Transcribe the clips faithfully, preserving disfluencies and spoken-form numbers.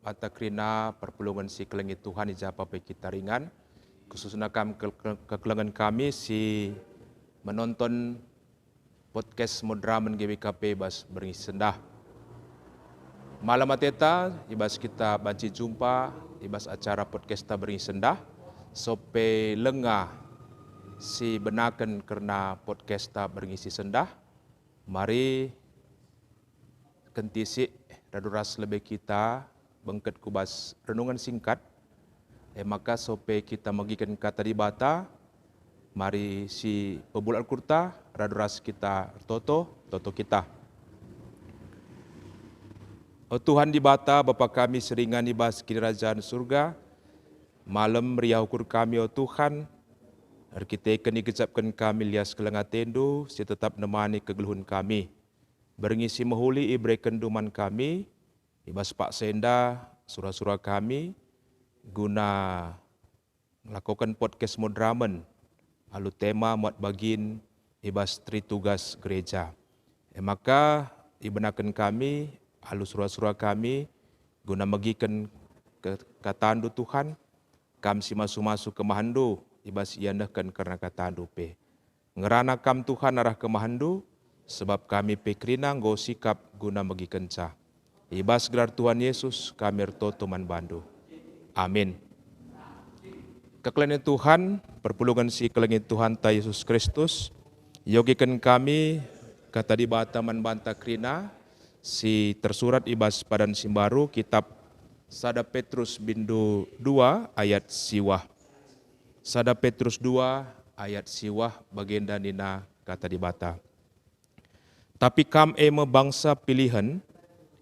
Ata kerina perpulungen si kelengi Tuhan i ja pe kita ringan, khususna kam ke-, ke-, kekelengen kami si menonton podcast Moderamen G B K P bas berngi sendah. Malem ateta, i bas kita banci jumpa i bas acara podcasta berngi sendah, sope lenga si benaken kerna podcasta berngi si sendah, mari kentisik radu ras lebe kita bengket ku bas renungen singkat. E maka sope kita megiken Kata Dibata, mari si pebulak kurta radu ras kita ertoto, toto kita. O Tuhan Dibata, Bapa kami si ringan i bas Kinirajan Surga, malem meriah ukur kami, o Tuhan, erkiteken igejapken kami lias keleng ateNdu si tetap nemani kegeluhen kami. Berngi si mehuli iberekenNdu man kami, i bas paksa enda sura-sura kami, guna ngelakoken podcast Moderamen alu tema muat bagin i bas Tritugas Gereja. E maka ibenaken kami alu sura-sura kami guna megiken ke-, KataNdu, Tuhan, Kam si masu-masu kemahenNdu i bas iendehken kerna KataNdu pe. Ngerana Kam, Tuhan, arah kemahenNdu, sebab kami pe kerina enggo sikap guna megikenca. I bas gelar Tuhan Yesus kami ertoto man baNdu. Amin. Kekelengen Tuhan, perpulungen si kelengi Tuhanta Yesus Kristus, iogiken kami Kata Dibata man banta kerina, si tersurat i bas Padan si Mbaru, kitap sada Petrus bindu dua ayat siwah. Sada Petrus dua ayat siwah, bagenda nina Kata Dibata. Tapi kam e me bangsa pilihen,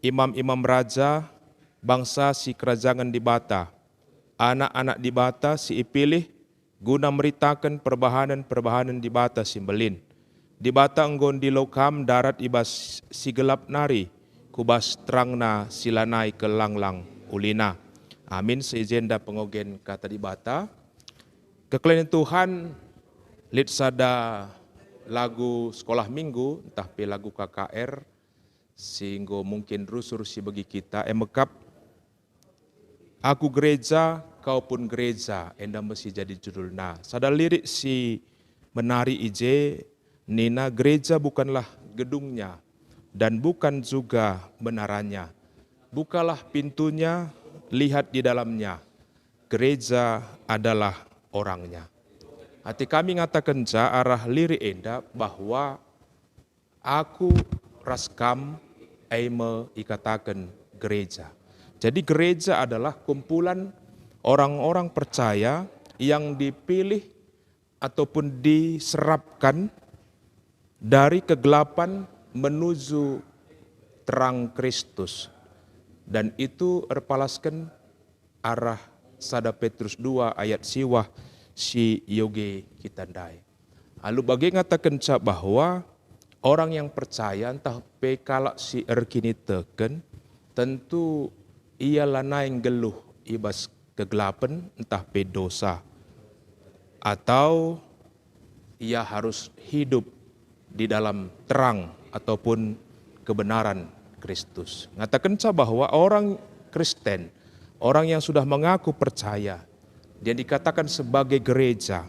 imam-imam raja, bangsa sikerajangen Dibata, anak-anak Dibata si ipilih guna meritaken perbahanen-perbahanen Dibata si mbelin. Dibata enggo ndilo kam ndarat i bas si gelap nari, ku bas terangna si lanai kelanglang ulina. Amin. Seh i jenda pengogen Kata Dibata. Kekelengen Tuhan, lit sada lagu sekolah minggu, ntah pe lagu K K R, si enggo mungkin rusur sibegi kita, e mekap, "Aku gereja, kau pun gereja," enda me si jadi judulna. Sada lirik si menari i je nina, "Gereja bukanlah gedungnya, dan bukan juga menaranya. Bukalah pintunya, lihat di dalamnya. Gereja adalah orangnya." Ate kami ngatakenca arah lirik enda bahwa "Aku ras kam e me ikataken gereja." Jadi, gereja adalah kumpulan orang-orang percaya yang dipilih ataupun diserapkan dari kegelapan menuju terang Kristus. Dan itu erpalasken arah sada Petrus dua ayat siwah si ioge kita ndai. Alu bage ngatakenca bahwa orang yang percaya ntah pe kalak si erkiniteken, tentu ia lanai nggeluh i bas kegelapen ntah pe dosa, atau ia harus hidup di dalam terang ataupun kebenaran Kristus. Ngatakenca bahwa orang Kristen, orang yang sudah mengaku percaya, dia dikatakan sebagai gereja,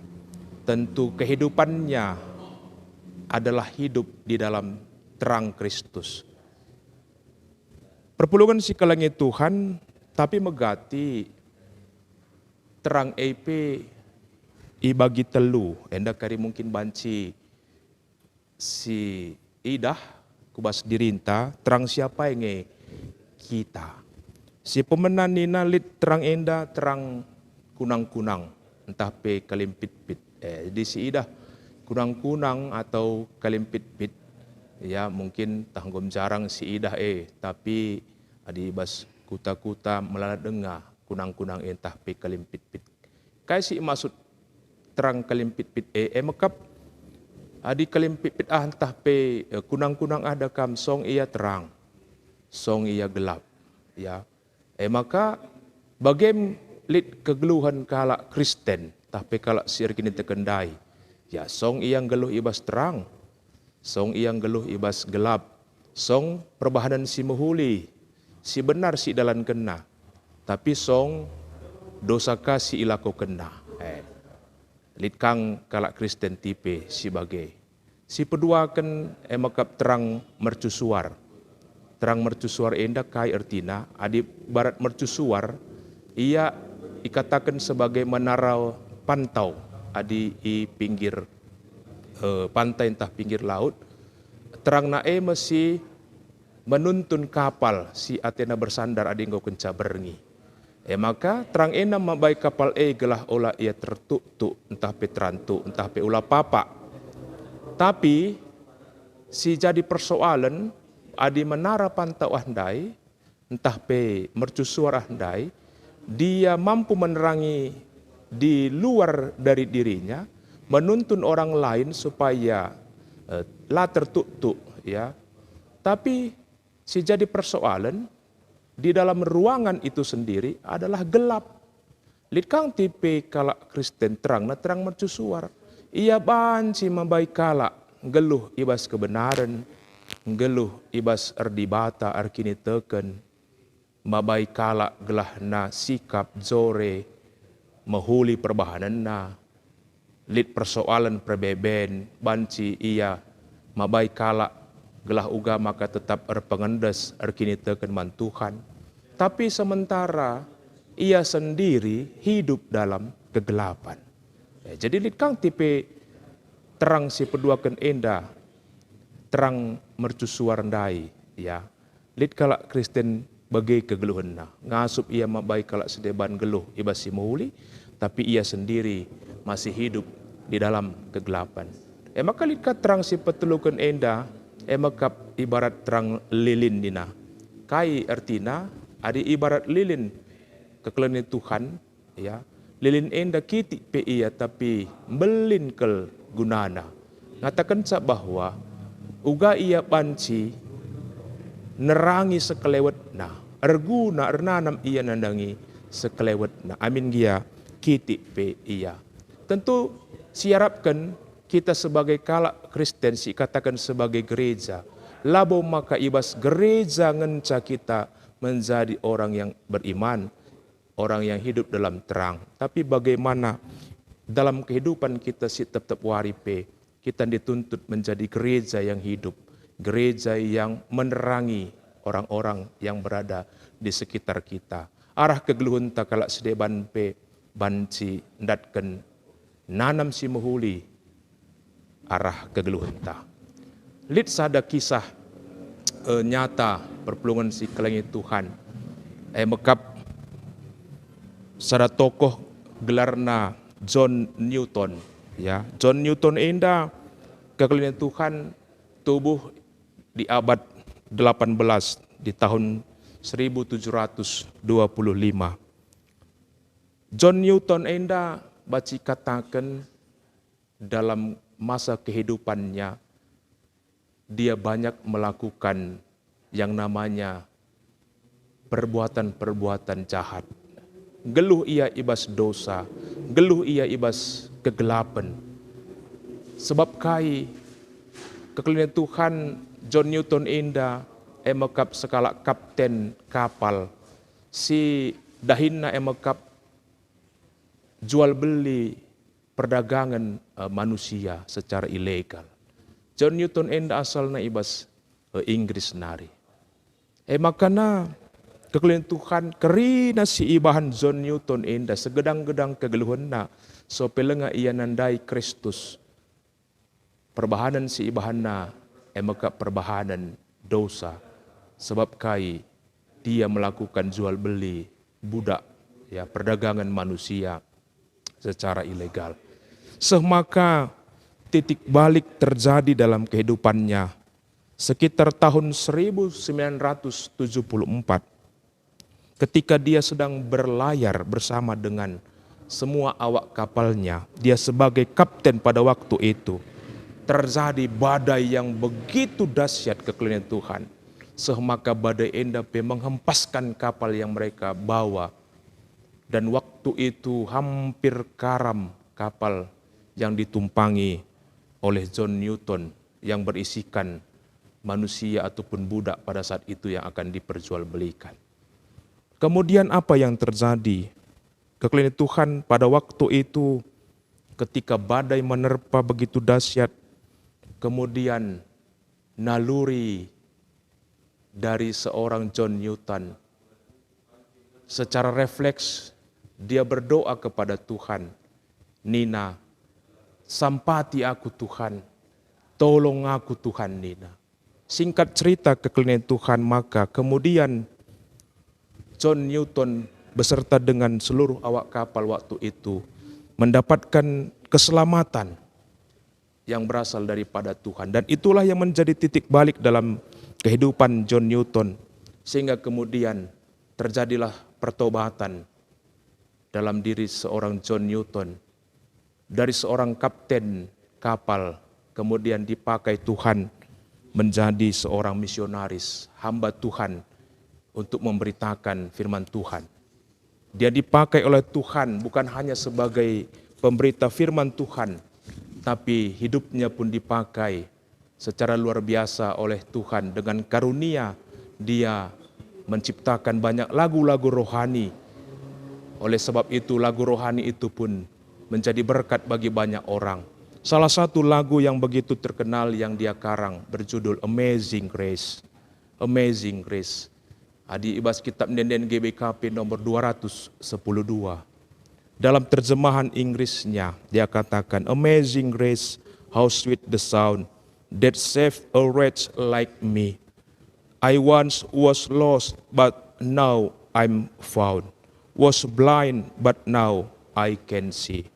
tentu kehidupannya adalah hidup di dalam terang Kristus. Perpulungen si kelengi Tuhan, tapi megati terang e pe ibagi telu, enda kari mungkin banci si idah ku bas dirinta, terang si apai nge kita. Si pemena nina lit terang enda terang kunang-kunang, ntah pe kalimpitpit. Eh, jadi si idah kunang-kunang atau kalimpitpit, ya, mungkin tah enggo jarang si idah, eh, tapi adi bas kuta-kuta melala denga kunang-kunang e ntah pe kalimpitpit. Kai si imaksud terang kalimpitpit e? E mekap, adi kalimpitpit ah ntah pe, eh, kunang-kunang ah da kam, song ia terang, song ia gelap, ya. E maka, bagem lit kegeluhen kalak Kristen, ntah pe kalak si erkiniteken ndai. Ya, song ia nggeluh i bas terang, song ia nggeluh i bas gelap, song perbahanen si mehuli, si benar si idalankenna. tapi song dosa ka si ilakokenna. Eh, lit kang kalak Kristen tipe si bage. Si peduaken e mekap terang mercusuar. Terang mercusuar enda kai ertina? Adi barat mercusuar, ia ikataken sebagai menara pantau adi i pinggir, eh, pantai ntah pinggir laut. Terangna e me si menuntun kapal si atena bersandar adi enggo kenca berngi. E maka, terang enda mabai kapal e gelah ola ia tertuktuk, ntah pe terantuk, ntah pe ola papak. Tapi, si jadi persoalen, adi menara pantau ah ndai, ntah pe mercusuar ah ndai, dia mampu menerangi di luar dari dirinya, menuntun orang lain supaya, eh, la tertuktuk, ya. Tapi si jadi persoalen, di dalam ruangan itu sendiri adalah gelap. Lit kang tipe kalak Kristen terangna terang mercusuar. Ia banci mabai kalak nggeluh i bas kebenaren, nggeluh i bas erdibata erkiniteken, mabai kalak gelahna sikap jore, mehuli perbahanenna, lit persoalen perbeben, banci ia mabai kalak gelah uga maka tetap erpengendes erkiniteken man Tuhan. Tapi sementara ia sendiri hidup dalam kegelapan. Ya, jadi lit kang tipe terang si peduaken enda, terang mercusuar ndai, ya. Lit kalak Kristen bage kegeluhenna, ngasup ia mabai kalak si deban geluh i bas si mehuli, tapi ia sendiri masih hidup di dalam kegelapan. E maka lit ka terang si peteluken enda, e mekap ibarat terang lilin nina. Kai ertina? Adi ibarat lilin kekelengen Tuhan, ya, lilin enda kitik pe ia, tapi mbelin kal gunana. Ngatakenca bahwa uga ia banci nerangi sekelewetna, erguna ernanam ia nandangi sekelewetna. Amin gia kitik pe ia. Tentu siarapken kita sebagai kalak Kristen, sikataken sebagai gereja, labo maka i bas gereja ngenca kita menjadi orang yang beriman, orang yang hidup dalam terang. Tapi bagaimana dalam kehidupan kita si tep-tep wari pe, kita dituntut menjadi gereja yang hidup, gereja yang menerangi orang-orang yang berada di sekitar kita. Arah kegeluhenta kalak si deban pe banci ndatken nanam si mehuli arah kegeluhenta. Lit sada kisah, eh, nyata perpulungen si kelengi Tuhan. Eh, mekap sada tokoh gelarna John Newton, ya. John Newton enda kekelengen Tuhan tubuh di abad delapan belas, di tahun seribu tujuh ratus dua puluh lima. John Newton enda banci kataken dalam masa kehidupannya, dia banyak melakukan yang namanya perbuatan-perbuatan jahat. Nggeluh ia i bas dosa, nggeluh ia i bas kegelapen. Sebab kai? Kekelengen Tuhan, John Newton enda e mekap sekalak kapten kapal si dahinna e mekap jual beli perdagangen, eh, manusia secara ilegal. John Newton enda asalna i bas, eh, Inggris nari. E makana kekelengen Tuhan kerina si ibahan John Newton enda segedang-gedang kegeluhenna, so pe langa ia nandai Kristus. Perbahanen si ibahanna e mekap perbahanen dosa, sebab kai? Dia melakukan jual beli budak, ya, perdagangan manusia secara ilegal. Seh maka titik balik terjadi dalam kehidupannya sekitar tahun seribu sembilan ratus tujuh puluh empat. Ketika dia sedang berlayar bersama dengan semua awak kapalnya, dia sebagai kapten pada waktu itu, terjadi badai yang begitu dahsyat kekelengen Tuhan, seh maka badai enda pe menghempaskan kapal yang mereka bawa. Dan waktu itu hampir karam kapal yang ditumpangi oleh John Newton yang berisikan manusia ataupun budak pada saat itu yang akan diperjualbelikan. Kemudian apa yang terjadi? Kekelengen Tuhan pada waktu itu, ketika badai menerpa begitu dahsyat, kemudian naluri dari seorang John Newton, secara refleks dia berdoa kepada Tuhan, nina, "Sampati aku, Tuhan, tolong aku, Tuhan," nina. Singkat cerita, kekelengen Tuhan, maka kemudian John Newton beserta dengan seluruh awak kapal waktu itu mendapatkan keselamatan yang berasal daripada Tuhan. Dan itulah yang menjadi titik balik dalam kehidupan John Newton, sehingga kemudian terjadilah pertobatan dalam diri seorang John Newton. Dari seorang kapten kapal, kemudian dipakai Tuhan menjadi seorang misionaris, hamba Tuhan, untuk memberitakan firman Tuhan. Dia dipakai oleh Tuhan bukan hanya sebagai pemberita firman Tuhan, tapi hidupnya pun dipakai secara luar biasa oleh Tuhan. Dengan karunia, dia menciptakan banyak lagu-lagu rohani. Oleh sebab itu, lagu rohani itu pun menjadi berkat bagi banyak orang. Salah satu lagu yang begitu terkenal yang dia karang berjudul Amazing Grace. Amazing Grace. Adi i bas kitab ende-enden G B K P nomor dua ratus sepuluh dua. Dalam terjemahan Inggrisnya, dia katakan, "Amazing grace, how sweet the sound that saved a wretch like me. I once was lost, but now I'm found. Was blind, but now I can see."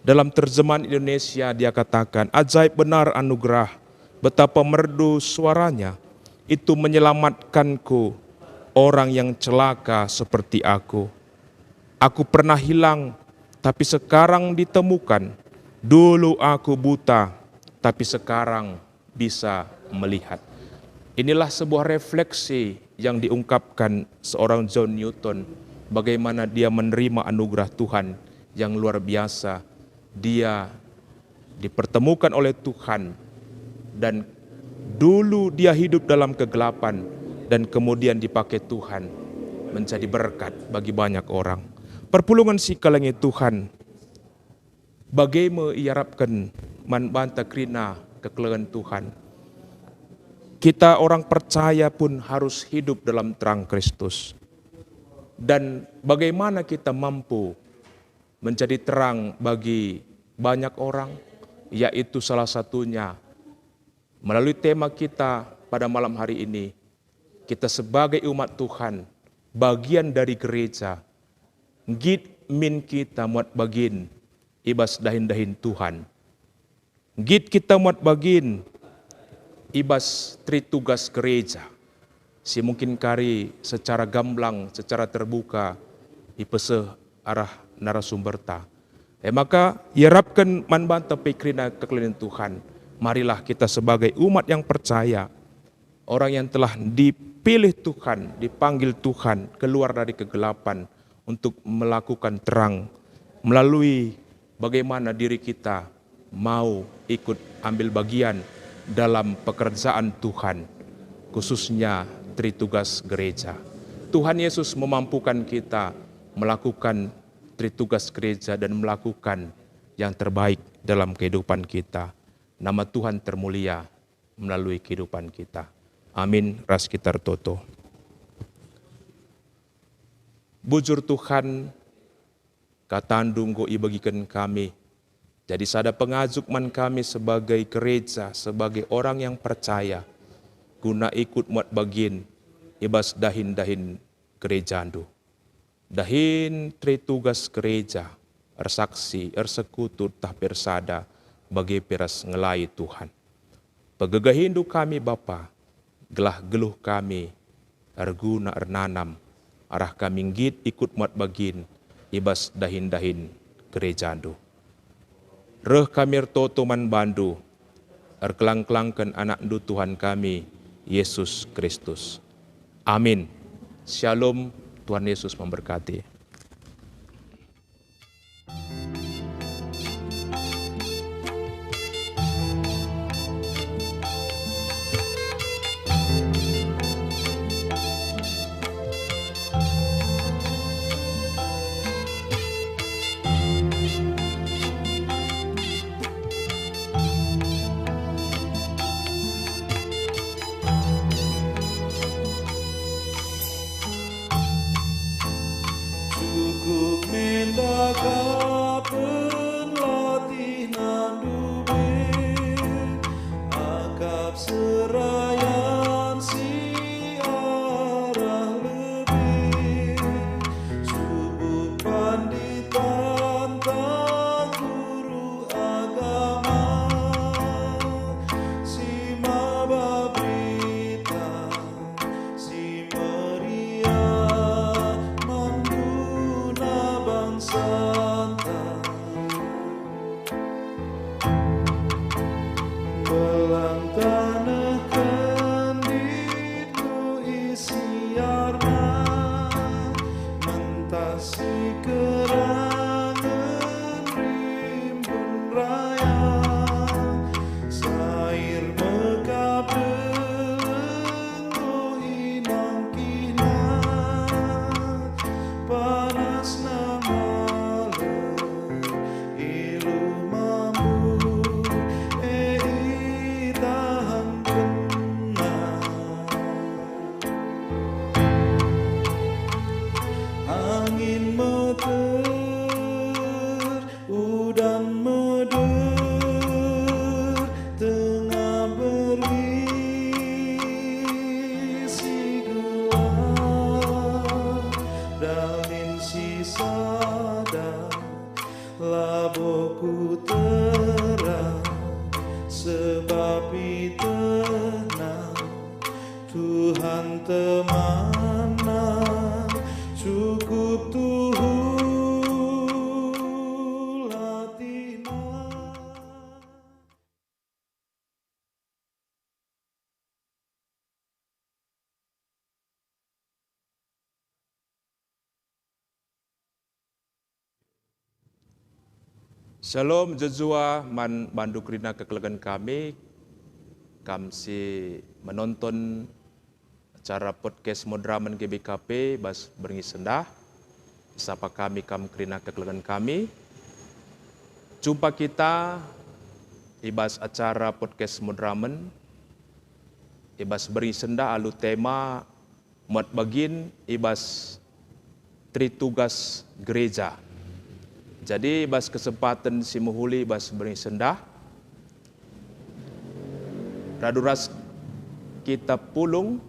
Dalam terjemahan Indonesia, dia katakan, "Ajaib benar anugerah, betapa merdu suaranya, itu menyelamatkanku, orang yang celaka seperti aku. Aku pernah hilang, tapi sekarang ditemukan. Dulu aku buta, tapi sekarang bisa melihat." Inilah sebuah refleksi yang diungkapkan seorang John Newton, bagaimana dia menerima anugerah Tuhan yang luar biasa. Dia dipertemukan oleh Tuhan, dan dulu dia hidup dalam kegelapan, dan kemudian dipakai Tuhan menjadi berkat bagi banyak orang. Perpulungen si kelengi Tuhan, bage me iarapken man banta kerina kekelengen Tuhan. Kita orang percaya pun harus hidup dalam terang Kristus. Dan bagaimana kita mampu menjadi terang bagi banyak orang, yaitu salah satunya melalui tema kita pada malam hari ini, kita sebagai umat Tuhan, bagian dari gereja, nggit min kita muat bagin i bas dahin-dahin Tuhan. Nggit kita muat bagin i bas tri tugas gereja, si mungkin kari secara gamblang, secara terbuka ipeseh arah narasumberta. E maka, iarapken man banta pe kerina kekelengen Tuhan. Marilah kita sebagai umat yang percaya, orang yang telah dipilih Tuhan, dipanggil Tuhan keluar dari kegelapan untuk melakukan terang melalui bagaimana diri kita mau ikut ambil bagian dalam pekerjaan Tuhan, khususnya tri tugas gereja. Tuhan Yesus memampukan kita melakukan tri tugas gereja dan melakukan yang terbaik dalam kehidupan kita. Nama Tuhan termulia melalui kehidupan kita. Amin. Ras kita ertoto. Bujur Tuhan, kataNdu enggo ibegiken kami jadi sada pengajuk man kami sebagai gereja, sebagai orang yang percaya, guna ikut muat bagin i bas dahin-dahin gerejaNdu. Dahin tri tugas gereja, ersaksi, ersekutu, tah pe ersada, bage pe ras ngelai Tuhan. PegegehiNdu kami, Bapa, gelah geluh kami erguna ernanam, arah kami nggit ikut muat bagin i bas dahin-dahin gerejaNdu. Reh kami ertoto man baNdu, erkelang-kelangken AnakNdu Tuhan kami, Yesus Kristus. Amin. Shalom, Tuhan Yesus memberkati. Serayan si arah lebih, subuk panditanta guru agama, si maba berita si meriah man guna bangsanta. Belang taneh kenditku isiarna, mentah si kerangen rimbun raya, sair mekap delengku inangkihna, panasna malem. Iluh mambu, e itahankenna. Angin meter, udan meder, tengah berngi si gelap, dahin si sada. Labo ku terang, sebab itehna Tuhan temanna, cukup tuhu latihna. Shalom, jejua man bandu kerina kekelengen kami, kam si menonton acara podcast Moderamen G B K P bas berngi sendah. Sapa kami kam kerina kekelengen kami. Jumpa kita i bas acara podcast Moderamen i bas berngi sendah alu tema muat bagin i bas tritugas gereja. Jadi, i bas kesempaten si mehuli i bas berngi sendah, radu ras kita pulung,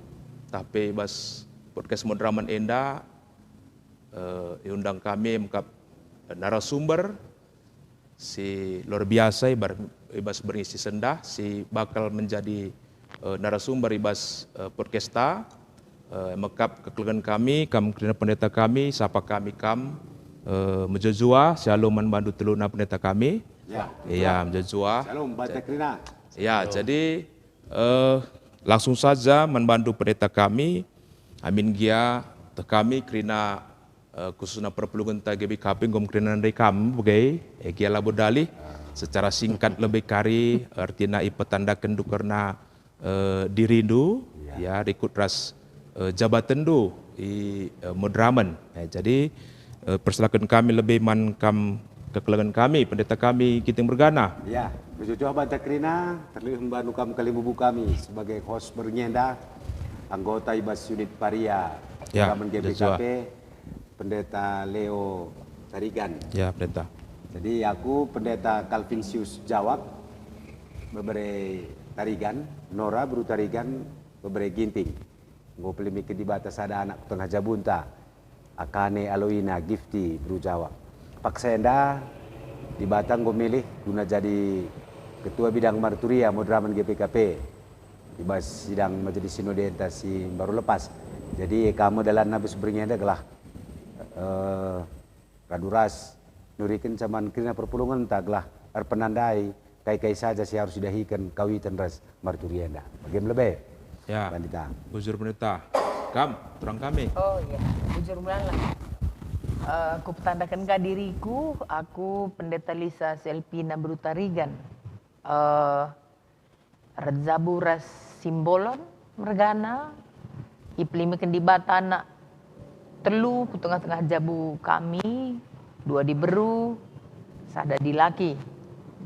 tapi i bas podcast Moderamen enda, eh, iundang kami mekap narasumber, si luar biasa i bar-, i bas berngi si sendah, si bakal menjadi, eh, narasumber i bas, eh, podcasta. Eh, mekap kekelengen kami, kam kerina pendeta kami, sapa kami kam, eh, mejejua, shalom man bandu teluna pendeta kami. Ya, iya, mejejua. Shalom, banta kerina. Ya, jadi, eh, langsung saja man bandu pendeta kami, amin gia teh kami kerina eh, khususna perpulungenta G B K P enggo kerina ndai kam bage, eh, gia labo dalih, secara singkat lebe kari, ertina ipetandaken ndu kerna, eh, dirindu, ya, rikut ras, eh, jabatenndu i, eh, Moderamen. Eh, jadi, eh, persilaken kami lebe man kam kekelengen kami, pendeta kami Ginting mergana. Ya, mejuah-juah banta kerina, terlebih man bandu kam kalimbubu kami sebagai host berngi enda, anggota i bas unit Paria, ya, Moderamen G B K P. Pendeta Leo Tarigan. Ya, Pendeta. Jadi, aku Pendeta Calvinsius Jawab, bebere Tarigan, Nora beru Tarigan, bebere Ginting. Enggo pelemiken Dibata sada anak ku tengah jabunta, Akane Aloina Gifti beru Jawab. Paksa enda, Dibata enggo milih guna jadi Ketua Bidang Marturia Moderamen G B K P. I bas sidang Majelis Sinodenta si mbaru lepas. Jadi, e ka me dalanna bas berngi enda gelah, eh, radu ras nurikenca man kerina perpulungenta gelah erpenandai kai-kai saja si arus idahiken kawiten ras marturi enda. Bage me lebe? Ya. Pandita. Bujur Pendeta. Kam, turang kami. Oh iya, bujur me lan lah. Eh, kupetandaken ka diriku, aku Pendeta Lisa Selpina Berutarigan. Eh, Rajabu ras Simbolon mergana, ipelimiken Dibata anak telu ku tengah-tengah jabu kami, dua diberu, sada dilaki.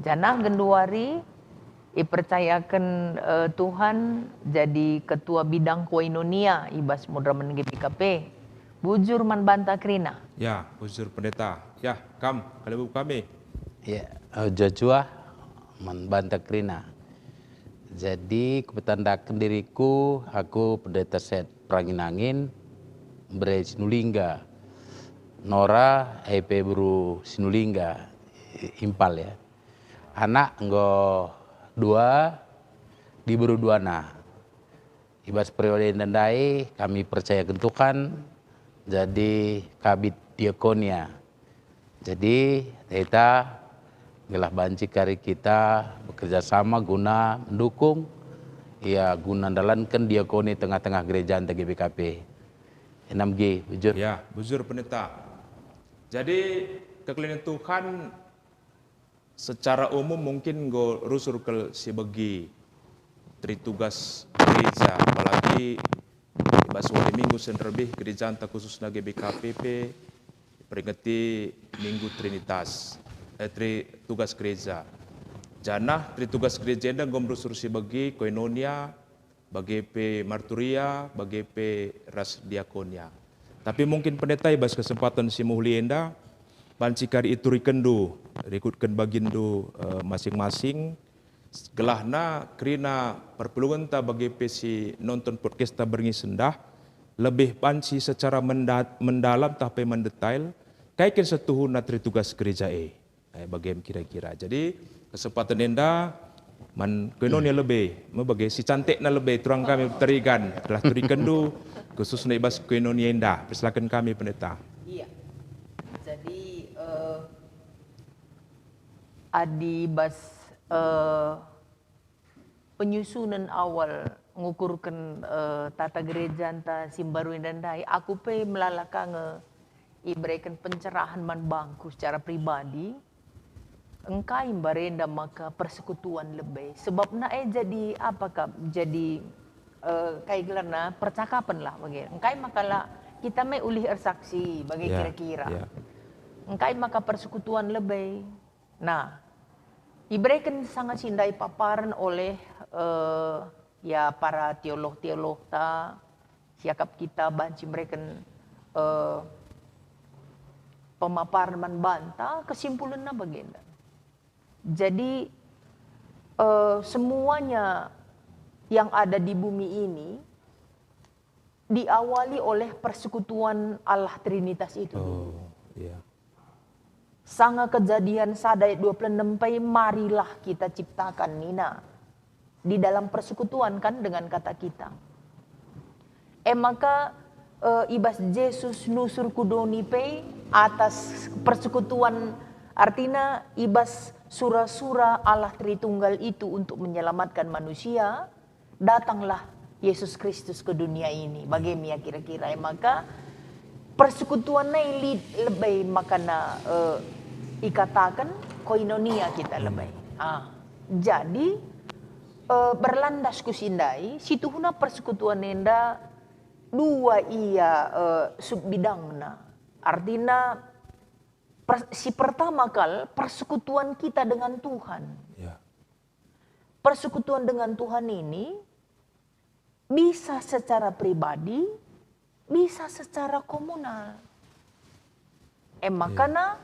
Janah genduari ipercayaken, eh, Tuhan jadi ketua bidang koinonia i bas Moderamen G B K P. Bujur man banta kerina. Ya, bujur Pendeta. Ya, kam, kalimbubu kami. Ya, eh, juah-juah man banta kerina. Jadi, kupetandaken diriku, aku Pendeta Set Perangin-angin, Bere Sinulingga. Nora, e pe beru Sinulingga, i-, impal ya. Anak enggo dua, diberu duana. I bas periode enda ndai kami percayaken Tuhan jadi kabit diakonia. Jadi, Teta, gelah banci kari kita bekerja sama guna mendukung, ya, guna ndalanken diakoni tengah-tengah gerejanta G B K P. Enam G, bujur. Ya, bujur, Pendeta. Jadi, kekelinen Tuhan secara umum mungkin enggo rusur kal si begi Tritugas Gereja, apalagi i bas wari Minggu si nderbih gerejanta khususna G B K P P peringeti Minggu Trinitas, eh, Tritugas Gereja. Janah Tritugas Gereja enda enggo rusur si begi koinonia, bage pe marturia, bage pe ras diakonia. Tapi mungkin Pendeta i bas kesempaten si mehuli enda, banci kari iturikenndu, rikutken baginndu, eh, masing-masing, gelahna kerina perpulungenta bage pe si nonton podcasta berngi sendah, lebih banci secara menda-, mendalam tah pe mendetail, kai kin setuhuna Tritugas Gereja e. Eh, bagem kira-kira. Jadi, kesempaten enda man koinonia lebe, me bage si cantikna lebe, turang kami terigan, telah turikenndu, khususna i bas koinonia enda. Persilaken kami, Pendeta. Iya. Jadi, eh, adi bas, eh, penyusunan awal ngukurken, eh, tata gerejanta si mbaru enda ndai, aku pe melala ka nge ibereken pencerahan man bangku secara pribadi, engkai mbarenda maka persekutuan lebe. Sebabna e jadi apa kap? Jadi, eh, kai gelarna? Percakapen lah bage. Engkai maka la kita me ulih ersaksi bage. Ya, kira-kira. Ya. Engkai maka persekutuan lebe? Nah, ibereken sanga si ndai paparen oleh, eh, ya, para teolog-teologta, siakap kita banci mereken, eh, pemaparen man banta, kesimpulenna bagenda. Jadi, eh, semuanya yang ada di bumi ini diawali oleh persekutuan Allah Trinitas itu dulu. Oh, iya. Sanga Kejadian sada ayat dua puluh enam pe, "Marilah kita ciptakan," nina. Di dalam persekutuan kan dengan kata kita. E maka, eh, i bas Jesus nusur ku doni pe atas persekutuan, artina i bas sura-sura Allah Tritunggal itu untuk menyelamatkan manusia, datanglah Yesus Kristus ke dunia ini. Bage me ia kira-kira. E maka persekutuan nai lit lebe makana, eh, ikataken koinonia kita lebe. Ah, jadi, eh, berlandas ku si ndai, situhuna persekutuan enda dua ia, eh, subbidangna. Artina, per-, si pertama kal persekutuan kita dengan Tuhan. Ya. Persekutuan dengan Tuhan ini bisa secara pribadi, bisa secara komunal. E makana,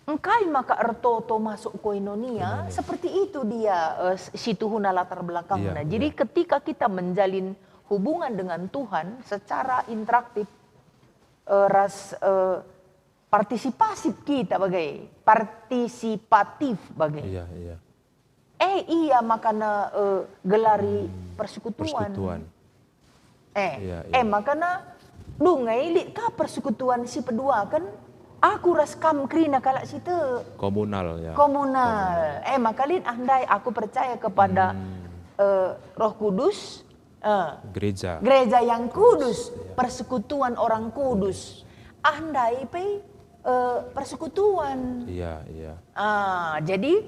engkai maka ertoto masuk koinonia, seperti itu dia, eh, s-, situhuna latar belakangna. Iya, iya. Jadi ketika kita menjalin hubungan dengan Tuhan secara interaktif, eh, ras, eh, partisipasif kita bage, partisipatif bage. Iya, iya. Eh, ia makana, eh, gelari persekutuan. Persekutuan. Eh, iya, eh, iya. Makana, dung e lit ka persekutuan si peduaken aku ras kam kerina kalak si tek. Komunal, ya. Komunal. Komunal. Eh, maka lit ah ndai aku percaya kepada, eh, Roh Kudus, eh, gereja. Gereja yang kudus, iya. Persekutuan orang kudus. Ah ndai pe, eh, persekutuan. Iya, iya. Ah, jadi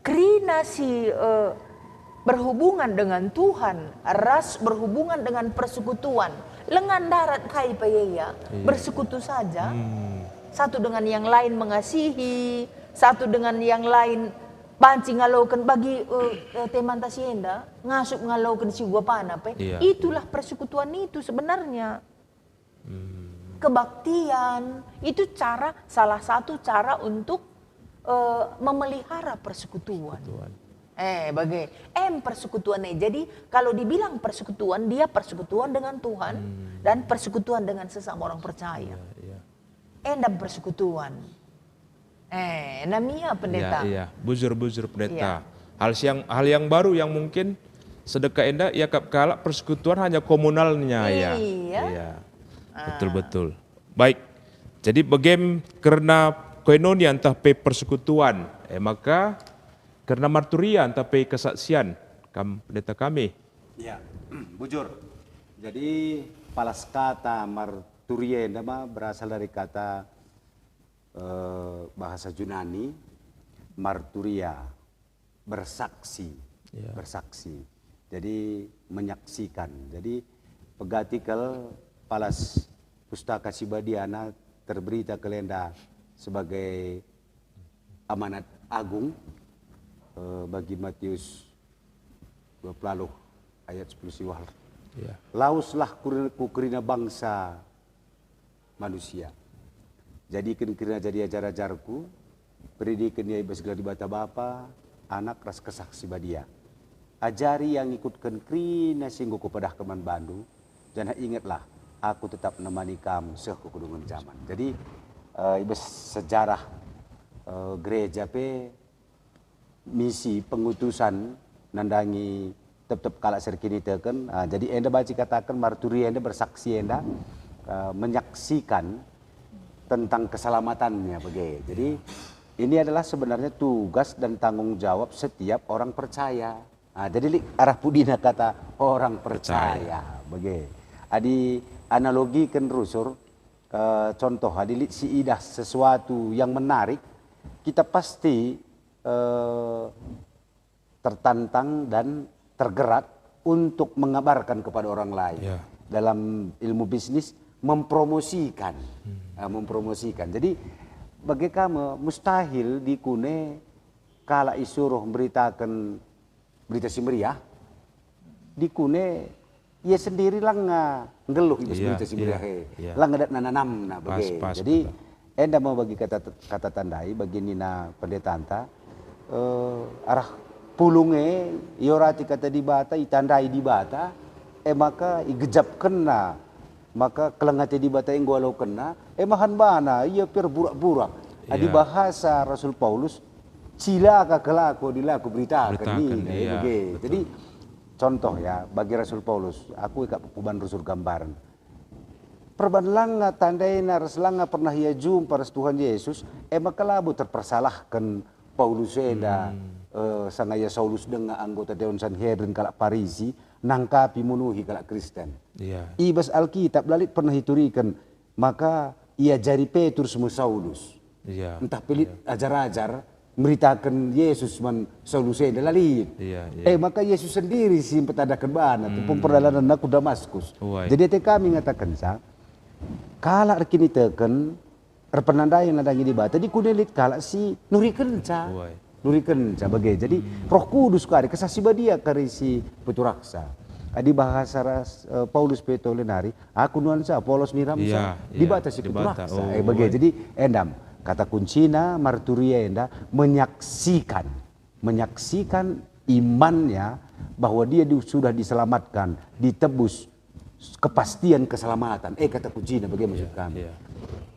kerina si, eh, berhubungan dengan Tuhan, ras berhubungan dengan persekutuan. Lengan darat kai pe ia, iya. Bersekutu saja. Hmm. Satu dengan yang lain mengasihi, satu dengan yang lain banci ngaloken bagi, eh, eh, temanta si enda, ngasup ngaloken si uga pana pe. Iya, itulah persekutuan itu sebenarnya. Hmm. Kebaktian, itu cara, salah satu cara untuk, eh, memelihara persekutuan. Persekutuan. Eh, bage. Em persekutuan e. Jadi, kalau dibilang persekutuan, dia persekutuan dengan Tuhan dan persekutuan dengan sesama orang percaya. Ya, ya. Endam persekutuan. Eh, namia pendeta. Ya, iya. Bujur-bujur pendeta. Hal yang hal yang baru yang mungkin sedekah enda iakap kalak persekutuan hanya komunalnya ya. Iya. Iya. Betul betul. Baik. Jadi begem kerna koinonia ntah pe persekutuan. Eh maka kerna marturia ntah pe kesaksian kam pendeta kami. Ya, bujur. Jadi palas kata marturia enda ma berasal dari kata eh, bahasa Junani marturia, bersaksi, Ya. bersaksi. Jadi menyaksikan. Jadi pegati kal palas Pustaka Si Badiana terberita kal enda sebagai amanat agung eh, bagi Matius dua puluh ayat sepuluh siwal. Ya. Laweslah ku, ku kerina bangsa manusia. Jadiken kerina jadi ajar-ajarku, peridiken ia i bas gelar Dibata Bapa, Anak ras Kesah Si Badia. Ajari ia ngikutken kerina si enggo kupadahken man bandu, janah ingetlah, aku tetap nemani kam seh ku kedungen jaman. Jadi eh, i bas sejarah eh, gereja pe misi pengutusan nandangi tep-tep kalak si erkiniteken. Ah, jadi enda banci kataken marturia enda bersaksi enda eh, menyaksikan tentang keselamatannya bage. Jadi ini adalah sebenarnya tugas dan tanggung jawab setiap orang percaya. Ah, jadi lit arah pudina kata orang percaya, bage. Adi analogiken rusur eh, contoh adi lit si idah sesuatu yang menarik, kita pasti eh, tertantang dan tergerak untuk mengabarkan kepada orang lain. Ya. Dalam ilmu bisnis mempromosikan, eh, mempromosikan. Jadi bage ka me mustahil dikune kalak isuruh mberitaken berita si meriah, dikune ia sendiri langa nggeluh i bas Iya, berita si meriah iya, e. Iya. Langa dat nana namna Pas, bage. Pas, Jadi betul. Enda me bagi kata, kata tandai bagi nina pendetanta, eh, arah pulung e iorati kata Dibata, itandai Dibata, e maka igejapkenna, maka keleng ate Dibata enggo alokenna, e mahan bana ia perburak-burak. Adi Iya. Bahasa Rasul Paulus, cilaka kelaku adi la kuberitaken Beritaken, nina, e iya, bage. betul. Jadi contoh ya, bagi Rasul Paulus, aku ikap kuban rusur gambaren. Perban langa tandaina ras langa pernah ia jumpa ras Tuhan Yesus, e maka labo terpersalahken Paulus enda, eh, sanga ia Saulus denga anggota Dewan Sanhedrin kalak Parisi, nangkapi munuhi kalak Kristen. Iya. I bas Alkitab la lit pernah ituriken, maka iajari Petrus me Saulus. Iya. Ntah pe lit ajar-ajar meritaken Yesus man Saulus enda la lit. Iya, iya. Eh, maka Yesus sendiri si mpetandahken bana, tupung perdalanenna ku Damaskus. Uai. Jadi ate kami ngatakenca, kalak erkiniteken, erpenandai nandangi Dibata, dikune lit kalak si nurikenca. Uai. Nurikenca bage. Jadi Roh Kudus kari, Kesah Si Badia kari si peturaksa. Adi bahasa ras, eh, Paulus pe tole nari, aku nuanca, Apolos niramca, Iya, iya. Dibata si Dibata. peturaksa. Oh, Eh, bage. uai. Jadi endam, kata kuncina marturia enda menyaksikan. Menyaksikan imannya bahwa dia di, sudah diselamatkan, ditebus, kepastian keselamatan. Eh, kata kuncina bage maksud kami. Iya.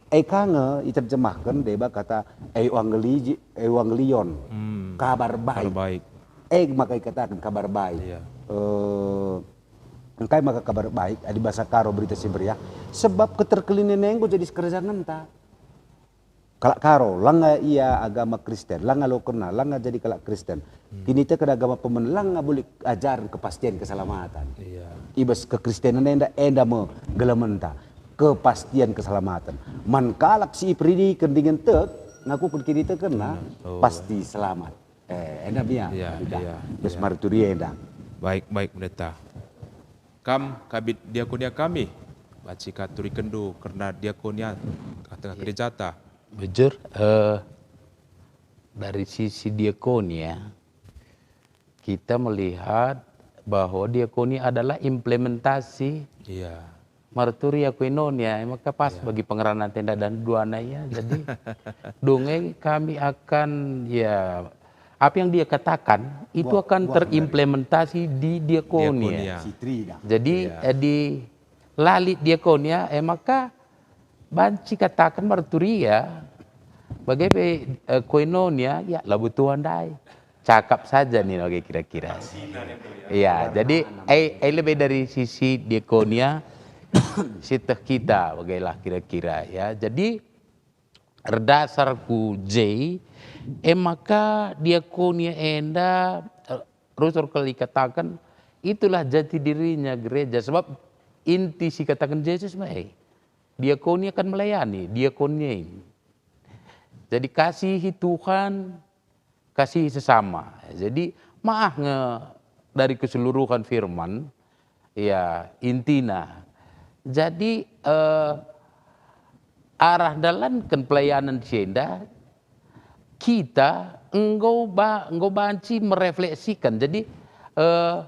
E ka nge iterjemahken deba kata euangeli-, euangelion, Hmm, kabar baik. Kabar baik. E maka ikataken kabar baik. Iya. Eh, engkai maka kabar baik, adi bahasa Karo berita si meriah? Sebab keterkelinen enggo jadi sekerjanenta. Kalak Karo, langa ia agama Kristen, langa lokenna, langa jadi kalak Kristen. Kiniteken agama pemen langa bulik ajaren kepastian keselamatan. Iya. I bas kekristenen enda, enda me gelementa, kepastian keselamatan. Man kalak si iperidiken dingen tek, ngakuken kinitekenna, Oh. pasti selamat. Eh, enda mia. Iya, Dah. Iya, Bas iya. marturia enda. Baik, baik, Pendeta. Kam, Kabid Diakonia kami, banci katurikenndu kerna diakonia tengah-tengah gerejata. Bujur, eh, dari sisi diakonia, kita melihat bahwa diakonia adalah implementasi Iya. marturia koinonia, maka pas bagi pengeranan tenda dan duana ya. Jadi, dungeng kami akan ya apa yang dia katakan itu Buah- akan buah terimplementasi di diakonia. Diakonia. Sitri dah. Jadi, Iya. eh, di lalit diakonia, eh, maka banci katakan marturia, bage pe, eh, koinonia, ya, labo tuan ndai. Cakap saja nih, oke, kira-kira. Iya, jadi, eh, eh, lebih dari sisi diakonia, sieteh kita, bagailah kira-kira, ya. Jadi, erdasar ku je, e maka diakonia enda, eh, rusur kal ikataken, itulah jati dirinya gereja. Sebab inti si kataken Jesus me e. Diakonia kan melayani, diakonia. Jadi kasihi Tuhan, kasihi sesama. Jadi maah nge dari keseluruhan firman, ya, intina. Jadi, eh, arah dalanken pelayanan si enda, kita enggo ba-, enggo banci merefleksikan. Jadi, eh,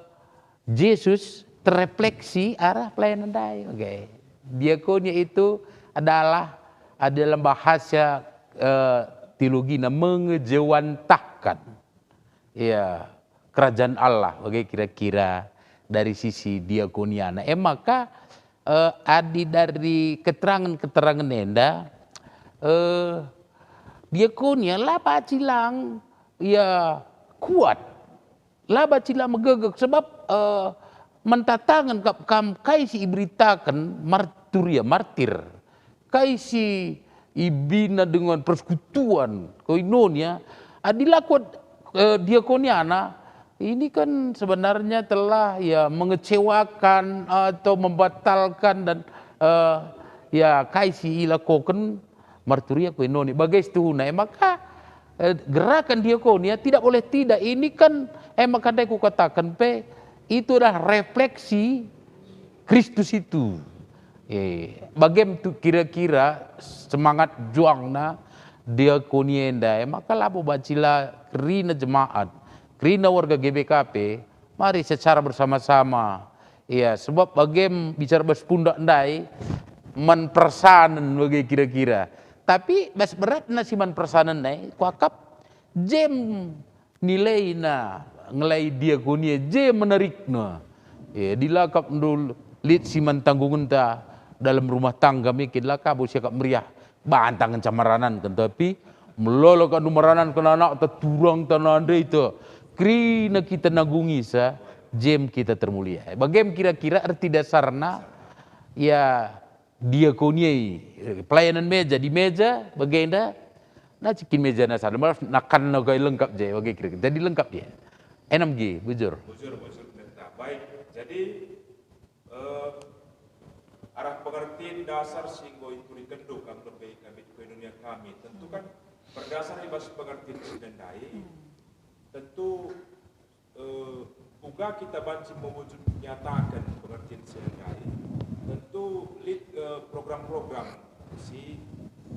Jesus terefleksi arah pelayanan ndai. Oke. Diakonia itu adalah, eh, dalam bahasa, eh, teologina mengejewantahkan. Iya, kerajaan Allah, bage kira-kira dari sisi diakoniana. E maka, eh, adi dari keterangen-keterangen enda, eh, diakonia la banci lang, ya, kuat, la banci la megegeh, sebab, eh, mentatangen kap kam kai si iberitaken marturia, martir. Kai si ibina dengan persekutuan koinonia, adi la kuat, eh, diakoniana, ini kan sebenarnya telah, ya, mengecewakan atau membatalkan dan, eh, ya, kai si ilakoken marturia koinonia. Bage situhuna, e maka, eh, gerakan diakonia tidak boleh tidak. Ini kan, e maka ndai kukataken pe, itu adalah refleksi Kristus itu. Eh, bagem tu kira-kira semangat juangna diakonia enda, e maka labo banci la kerina jemaat, kerina warga G B K P, mari secara bersama-sama. Iya, sebab bagem bicara bas pundak ndai, man persanen bage kira-kira. Tapi bas beratna si man persanen ndai, kuakap jem nilaina ngelai diakonia je menarikna. Eh, dilakap ndul lit si man tanggungenta dalam rumah tangga, mungkin la kabo siakap meriah bantang ngenca marananken, tapi melala kap ndu marananken anakta, turangta, nandeta. Kerina kita nanggungisa, jem kita termulia. Bagem kira-kira erti dasarna, ya, diakonia i, pelayanan meja, di meja bagenda, na cikin mejana sada, malah nakanna kai lengkap je, bage kira-kira. Jadi lengkap dia. Enam G, bujur. Bujur, bujur, pendeta. Baik, jadi, eh, arah pengertian dasar si enggo iturikenndu kam lebe kami di koinonia kami. Tentu kan berdasar i bas pengertian si ndai, tentu eh, uga kita banci mewujud nyataken pengertin si engkai, tentu lit, eh, program-program si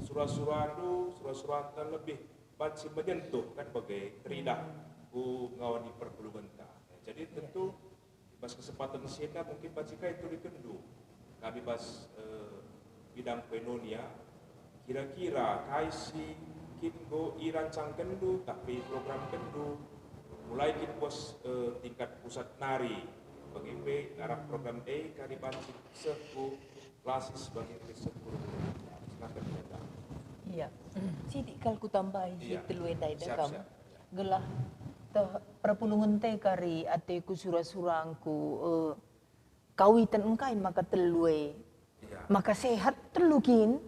sura-surandu, sura-suranta lebih banci menyentuh kan bage teridah ku ngawani perpulungenta. Jadi tentu bas kesempatan si enda mungkin banci kai turikenndu kami bas, eh, bidang koinonia, kira-kira kai si kin enggo irancangkenndu tapi programkenndu, mulai kin bas, eh, tingkat pusat nari, bage pe arah program e kari banci seh ku klasis bage pe seh ku. Silakan, Pendeta. Iya. Sitik kal kutambahi si Iya. telu enda ida Siap, kam. siap. Gelah teh perpulungenta kari ateku sura-surangku, eh, Kawitan engkai maka telu e? Iya. Maka sehat telu kin?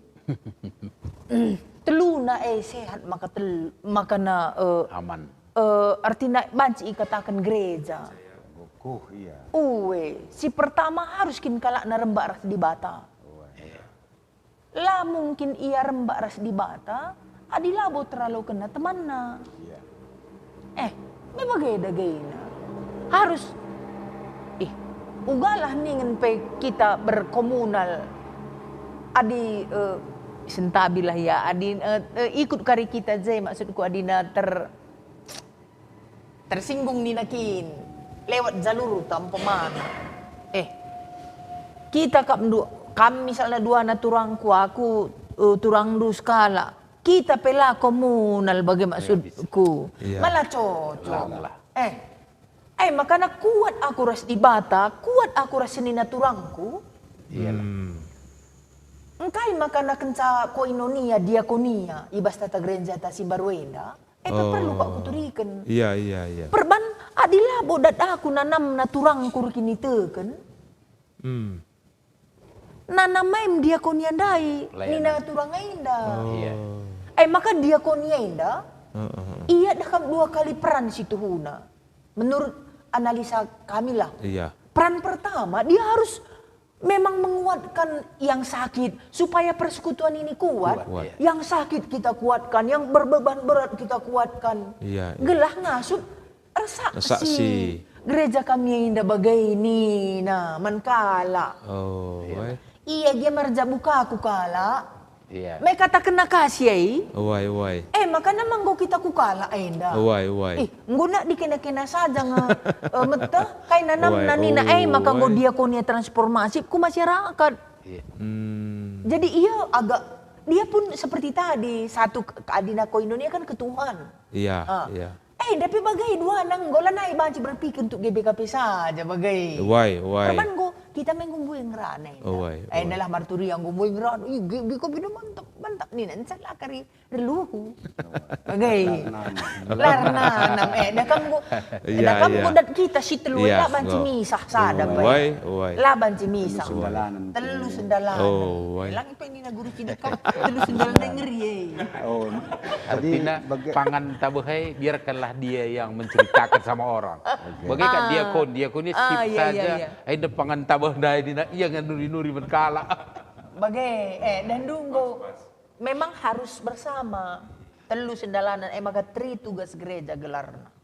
Teluna e sehat maka tel-, makana, eh, Aman. eh, artina banci ikataken gereja. Kukuh, iya. Ue, si pertama harus kin kalakna rembak ras Dibata. Ue, iya. La mungkin ia rembak ras Dibata adi labo teralokenna temanna. Iya. Eh, me bage dagena. Harus, ih, ugalah ningen pe kita berkomunal. Adi, eh, sentabilah ya, adi, eh, eh, ikut kari kita je, maksudku adina ter-, tersinggung nina kin lewat jalurta umpamana. Eh, kita kap ndu-, kam misalna duana turangku, aku, eh, turangndu sekalak. Kita pe la komunal bage maksudku. Iya. Malah cocok. Lah, lah. Eh, eh, makana kuat aku ras Dibata, kuat aku ras senina turangku. Iyalah. Hmm. Engkai makana kenca koinonia, diakonia, i bas tata gereja ta si mbaru enda, eh, Oh. perlu kak kuturiken. Iya, iya, iya. Perban adi labo dat aku nanamna turangku erkiniteken. Hmm. Nanam em diakonia ndai, Pelayanan. nina turang enda. Oh. Iya. Eh, maka diakonia enda, Heeh, heeh. ia dah kam dua kali peran si tuhuna. Menurut analisa kami lah. Iya. Peran pertama, dia harus memang menguatkan yang sakit supaya persekutuan ini kuat. Kuat, Kuat. iya. Yang sakit kita kuatkan, yang berbeban berat kita kuatkan. Iya, iya. Gelah ngasup ersaksi. Ersaksi. Gereja kami enda bage nina man kalak. Oh, Iya. wai. Ia gia merjabu kaku kalak. Iya. Me katakenna kasi ai. Wai, wai. Eh, makana ma enggo kita ku kalak enda. Wai, wai. Ih, enggo nak dikena-kena saja nge, eh, meteh, kai nanamna Wai, nina, eh, maka enggo wai. diakonia transformasi ku masyarakat. Iya. Hmm. Jadi ia agak, dia pun seperti tadi, satu ke-, adina koinonia kan ke Tuhan. Iya, Ah. iya. Eh, tapi bage dua nang enggo lanai banci berpikir untuk G B K P saja bage. Wai, wai. Perban enggo kita me enggo mbue ngerana enda. Oh, wai, Eh, wai. Dalah marturia enggo mbue ngerana. Ih, G-, G K P enda mantap, mantap nina. Enca la kari reluhu. Bage. Lar nanam. Lar nanam. Eh, dah kam enggo, Iya, dah kam iya. enggo dat kita si telu Iya, la banci enggo. misah sada pe. Wai, wai. La banci misah. Telu sendalanen. Telu sendalanen. Oh, wai. Lang Pe nina guru ciduk kan, terus sendal ngeri, eh. Oh, jadi Artinya, bage- pangan tabeh ai, biarkanlah dia yang menceritakan sama orang. Oke. Bage kan Ah. diakon, diakonnya Ah, sip iya, iya, saja. iya. Ai de pangan tabeh ndai nina, ia nganuri-nuri man kalak. Bage, eh, dan dunggo memang harus bersama. Telu sendalanan, eh, maka tri tugas gereja gelarna.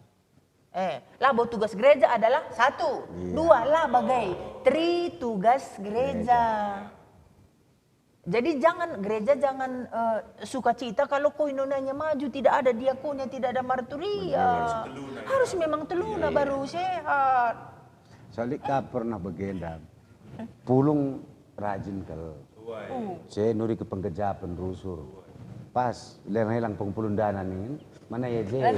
Eh, labo tugas gereja adalah satu, Iya. dua lah bage, tri tugas gereja. Gereja. Jadi jangan, gereja jangan, eh, sukacita kalau koinonianya maju, tidak ada diakonnya, tidak ada marturia. Betul. Harus memang teluna Iya. baru sehat. Salik ka pernah bagenda. Pulung rajin kal. Uh. Se nuri ke penggejapen rusur. Pas lelang-lelang pengpulung dana nin, mana ya je? Eh.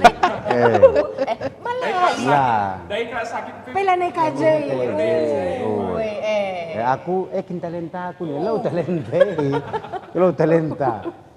Eh, malah. Lah. Dai kak sakit pe. Pela ne kaje. Eh, Oh. eh. Eh, aku, eh, kin talenta aku nih, lo talenta. Lo talenta.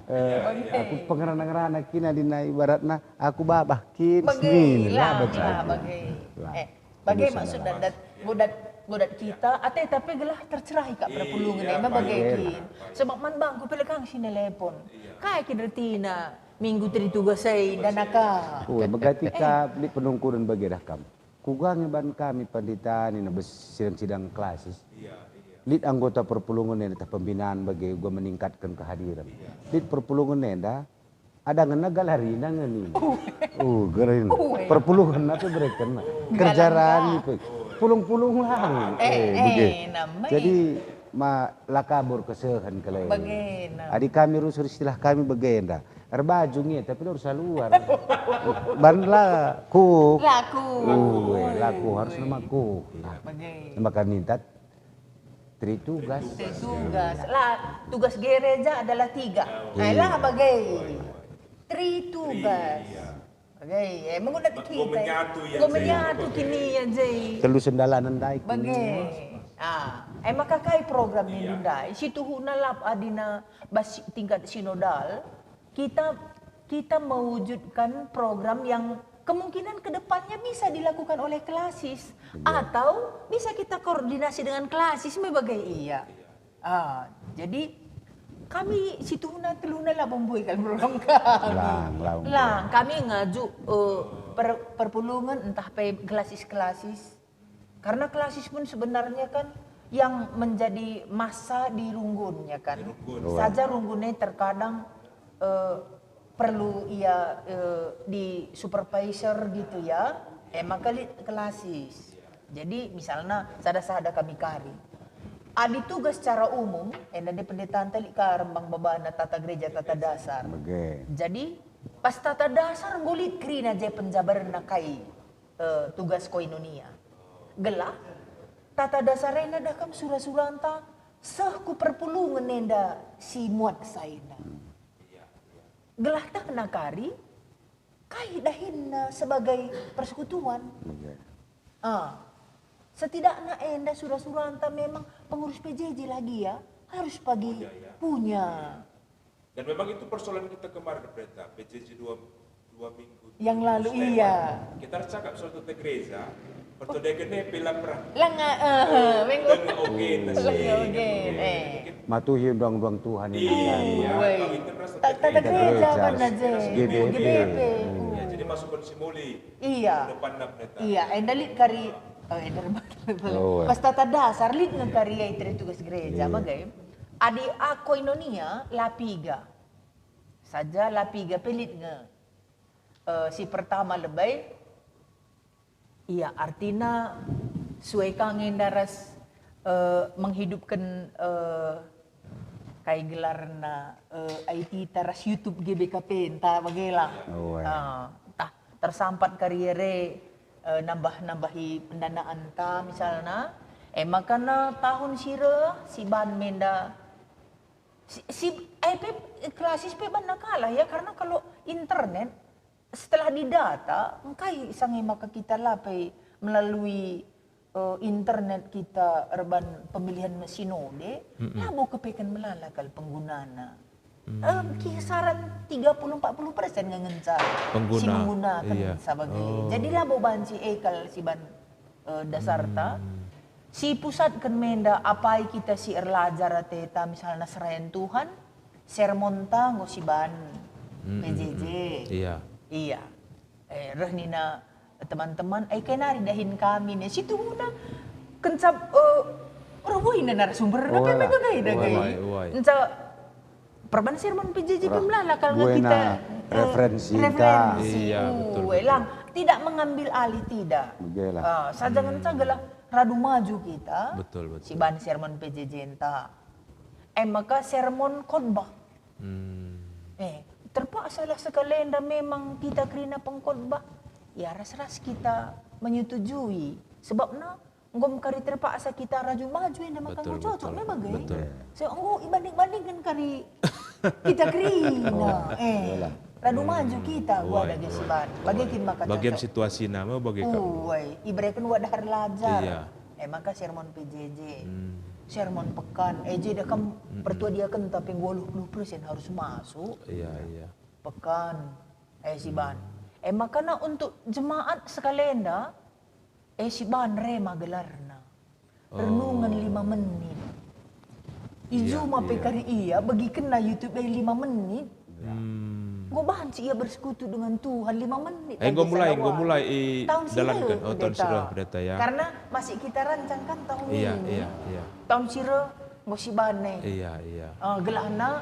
Eh, Iya, iya. aku pengerana-ngerana kina dina ibaratna aku babah kin Bage, sini, lah, lah, bagi lah, aku. bage. Lah. Eh, Bage Terus maksud ada dan dat, godat, godat kita, ate tapi gelah tercerai kak Iya, perpulungen, emang bage bage. kin. Sebab man bangku pelegang si nelepon. Iya. Kai kin ertina minggu tri tugas ei, dan aka. Oh, megati ka lit penungkuren bage dah kam. Kuga nge ban kami pandita nina bas sidang-sidang klasis. Iya, iya. Lit anggota perpulungen enda tah pembinaan bage uga meningkatkan kehadiran. Iya. Lit perpulungen enda, Adangenna galarina nge nina. Uh. Uh, galarina. Uh, eh. Perpulungen apa berekenna? Galarina. Kerja rani pe. Pulung-pulung lang. Eh, Eh, eh, bage. namai. Jadi, ma, la kabur kesehen kele. Bage, nam. Adi kami rusur istilah kami bagenda. Erbaju nge, tapi la ursa luar. Ban laku. Laku. Uh, eh, laku harus nama ku. Bage. Maka nintat. Tri tugas. Tri tugas. Lah, tugas gereja adalah tiga. Iya. Eh, lah, bage. Tri tugas. Iya. Bage, eh, menggunakan Enggo kita. menyatu ya, Enggo Jay. menyatu kini ya, Jay. Telu sendalanen ndai kini. Bage. Ah, eh, maka kai program Iya. nindu ndai? Situhuna lap adina bas tingkat sinodal. Kita, kita mewujudkan program yang kemungkinan ke depannya bisa dilakukan oleh klasis. Iya. Atau bisa kita koordinasi dengan klasis me bage ia. Ah, jadi kami situhuna teluna la bomboi kal program kami. Lang, lang. Lang, kami ngaju, eh, per-, perpulungen entah pe klasis-klasis. Karena klasis pun sebenarnya kan yang menjadi masa di runggun, ya kan? Di runggun. Saja runggunnya terkadang, eh, perlu ia, eh, di supervisor gitu ya. Eh, maka lit klasis. Jadi misalnya sada-sada kami kari. Adi tugas secara umum, enda di pendetanta lit ka rembang babana tata gereja, tata dasar. Bage. Jadi pas tata dasar enggo lit kerina je penjabarenna kai. Eh, tugas koinonia. Gelah, tata dasar enda dah kam sura-suranta seh ku perpulungen enda si muat sa enda. Hmm. gelah tehna kari, kai dahinna sebagai persekutuan. Iya. Ah, setidakna enda sura-suranta memang pengurus P J J lagi ya, harus pagi punya, ya. Punya. Dan memang itu persoalan kita kemarin, Pendeta, P J J dua, dua minggu Yang di lalu, Sleman. Iya. Kita harus cakap soal tata gereja. Pertodeken e pela perang. Langa, eh, minggu. Langa ogen, nasi. Langa ogen, eh. Mungkin matuhi undang-undang Tuhan ini. Iya, kan? Woi. Kalau itu rasa tata gereja, mana je? G B P. G B P. Hmm. Ya, jadi masukkan si Muli. Iya. Depan, Pendeta. Iya, enda lit kari, oh, enda lit. Oh, iya. Pas tata dasar lit nge kari ya, itu tugas gereja, iya. Bagai. Adi koinonia, la piga. Saja la piga pe lit nge. Eh, si pertama lebe, iya, artina sue ka nge enda ras, eh, menghidupken, eh, kai gelarna, eh, I T ta ras YouTube G B K P enta bagela. Oh, iya. Ah, tah, tersampat kari e re, eh, nambah-nambahi pendanaan ta misalna. E maka na tahun si reh, si ban me enda. Si, si, eh, pe, klasis pe banna kalah ya, karena kalau internet, setelah didata, engkai sange maka kita la pe melalui, eh, internet kita erban pemilihan sinode, mm-mm, labo kepeken melala kal penggunana. Hmm. Eh, kisaran tiga puluh empat puluh persen nge ngenca pengguna, si menggunakan, iya, sabagai. Oh. Jadi labo banci e kal si ban, eh, dasarta. Hmm. Si pusatken me enda apai kita si erlajar ateta, misalna serayan Tuhan, sermonta enggo si ban, mm, mm, P J J. Mm. Iya. Iya. Eh, reh nina teman-teman, "Ai kai nari dahin kami nih." Situhuna kenca, eh, reh buina narasumber, oh, pe lah, megagai dagai. Uai, uai. Kenca perban sermon P J J pe melala kal nge kita, eh, referensi. Iya, betul, betul. Uai, lang. Tidak mengambil alih, tidak. Begitu lah. Ah, saja ngenca gelah radu maju kita, betul, betul, si ban sermon P J J enta. E maka sermon khotbah. Hmm. Eh, terpaksalah sekalenda memang kita kerina pengkhotbah. Ya, ras-ras kita menyetujui. Sebabna enggo me kari terpaksa kita raju maju enda maka enggo cocok memang, eh. Betul, betul. So, enggo ibanding-bandingken kari kita kerina, eh. Iyalah. Radu maju kita, gua dage si ban. Bage kin maka cocok. Bagian situasina me bage kap. Uai, ibereken wadah erlajar. Iya. Eh, maka sermon P J J. Hmm. Sermon pekan. Eh, je dah kam pertua diaken tapi nggo puluh persen harus masuk. Iya, iya. Pekan. Eh, si ban. Eh, makana untuk jemaat sekalenda, eh, si ban rema gelarna. Oh. Renungan lima menit. Iya, iya. I juma pe kari ia, begikenna YouTube e lima menit. Hmm. Enggo banci ia bersekutu dengan Tuhan lima menit. Eh, enggo mulai, enggo mulai idalanken. Tahun si reh, oh, tahun si reh, Pendeta, ya. Karena masih kita rancangkan tahun ini. Iya, iya, iya. Tahun si reh, enggo si ban e. Iya, iya. Ah, gelahna,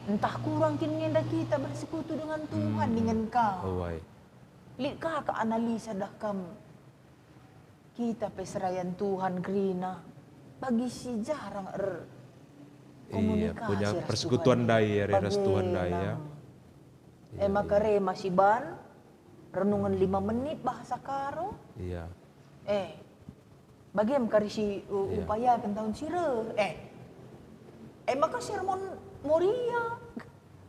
entah kurang kin nge enda kita bersekutu dengan Tuhan, hmm, dingen ka. Oh, ai. Lit ka, ka analisa dah kam. Kita pe serayan Tuhan kerina, bagi si jarang er-, iya, komunikasi punya ras persekutuan Tuhan ndai, ya, ras Tuhan ndai, ya. Bage lang. Iya, eh, maka iya. Rema si ban, renungan lima menit bahasa Karo. Iya. Eh, bage me kari si u-, iya, upayaken tahun si reh. Eh. Eh, maka sermon Moria.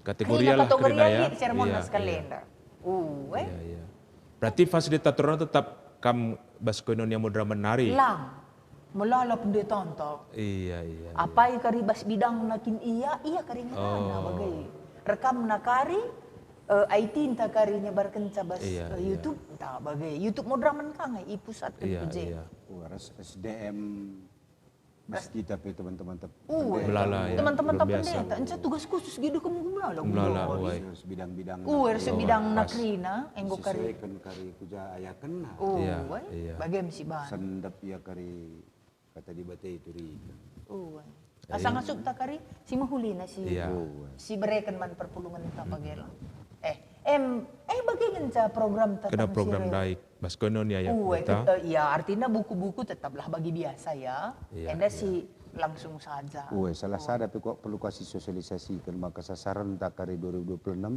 Kategorial lah, kategorial kerina, ya. Sermon, iya, ras kalenda. Iya. Uh, eh. Iya, iya. Berarti fasilitatorna tetap kam bas koinonia moderamen nari? Lang. Melala pendetanta. Iya, iya, iya. Apai kari bas bidangna kin ia, ia kari ngerana, oh, bage. Rekamna kari, eh, I T enta kari nyebarkenca bas, iya, eh, iya, YouTube enta, bage. YouTube moderamen ka nge ipusatken, iya, P J. Iya. Wah, ras S D M. Bas kita pe teman-teman tep-, uh, pendeta. Melala, ya. Teman-teman pendeta, luar biasa. Enca tugas khusus gitu kamu melala. Melala, uai. Sebidang-bidang. Uh, sebidang pas. Nakrina, enggo kari. Sesuaikan kari kuja ayakenna. Uh, iya, uai. Iya. Bage me si ban. Sendap ia kari kata Dibata itu rika. Uh, uai. Iya. Asa ngasup ta kari, si mehulina si, iya, si bereken man perpulungen ta bagela. Eh, em, eh, bage ngenca program ta. Kena program si reh. Daik. Bas koinonia, ya, uai, Pendeta? Ket-, eh, ya, artina buku-buku tetaplah bagi biasa, ya. Iya, enda iya. Si langsung saja. Uai, salah sada pe kok perlu kasih sosialisasikan maka sasaran ta kari dua ribu dua puluh enam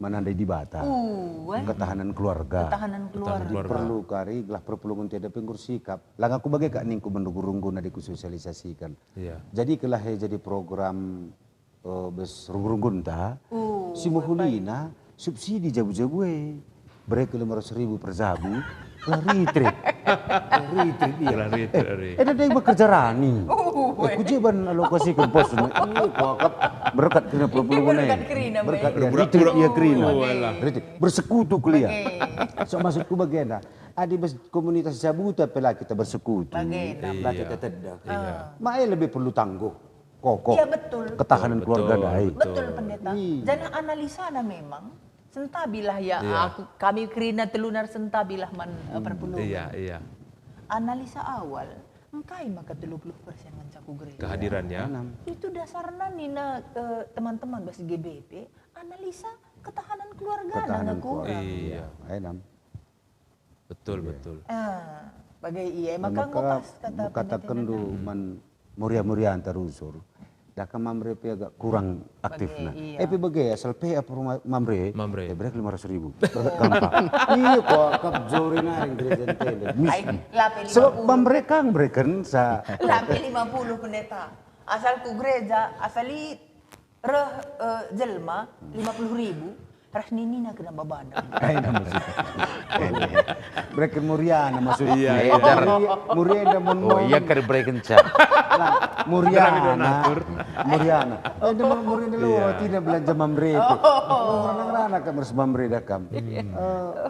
menandai Dibata. Uai. Ketahanan keluarga. Ketahanan keluarga. Ketahanan keluarga. Perlu kari gelah perpulungen enda pe ngurus sikap. Lang aku bage kak ningku menunggu-runggu nadi kusosialisasikan. Iya. Jadi kelah e jadi program, eh, bas runggu-runggunta. Uh. Si mehulina, subsidi jabu-jabu e. Bereken lima ratus ribu per jabu, gelah retreat. Retreat, iya. Gelah retreat, Eh, retreat. Enda dai bekerja rani. Oh, Eh, kujeban alokasiken pos. Iya, kuakap berkat kerina puluh-puluh Berkat menit. Kerina, Berkat, Mbak. ya, Berbudak-budak. retreat, iya, kerina. Oh, alah. Retreat. Bersekutu kuliah. Oke. So, maksudku bagenda. Adi bas komunitas jabuta pe la kita bersekutu. Bagenda. La Iya. kita tedeh. Iya. Ma e lebih perlu tangguh. Kokoh. Iya, betul. Ketahanan Betul, keluarga betul, ndai. betul. Betul, Pendeta. Iya. Janah analisana memang, sentabilah ya, Iya. aku, kami kerina telunar sentabilah man, eh, Hmm. perpulungen. Iya, iya. Analisa awal, engkai maka telu puluh persen ngenca ku gereja? Kehadirannya. Enam. Itu dasarna nina, eh, teman-teman bas G B P, analisa ketahanan keluarga Ketahanan nang keluarga. kurang. Iya. Enam. Betul, Iya. betul. Ah, bage ia, Nah, maka enggo maka pas kata mekataken pendeta du enda. man Moria-Moria antar rusur. Dah kam Mamre pe agak kurang aktif Bage, nah. iya. Eh, pe bage, asal pe apa rumah Mamre, Mamre. eh, berek lima ratus ribu. Berek gampang. Iya, kok akap jore naring gereja ntele. Mis- Ai, lape Sebab lima puluh. Mamre kang bereken sa. Lape lima puluh pendeta. Asal ku gereja, asal i reh, eh, jelma lima puluh ribu, ras ninina kena babana. Ai, nama sih? Bereken Muriana maksudku. Iya, iya. Muria-, Muriana mon Oh, iya, mon. ker bereken ca. Lah, Muriana. Muriana. Eh, dia Muriana lo, Iya. tidak belanja Mamre itu. Oh. Oh, rana-rana kam harus Mamre dah kam. Eh,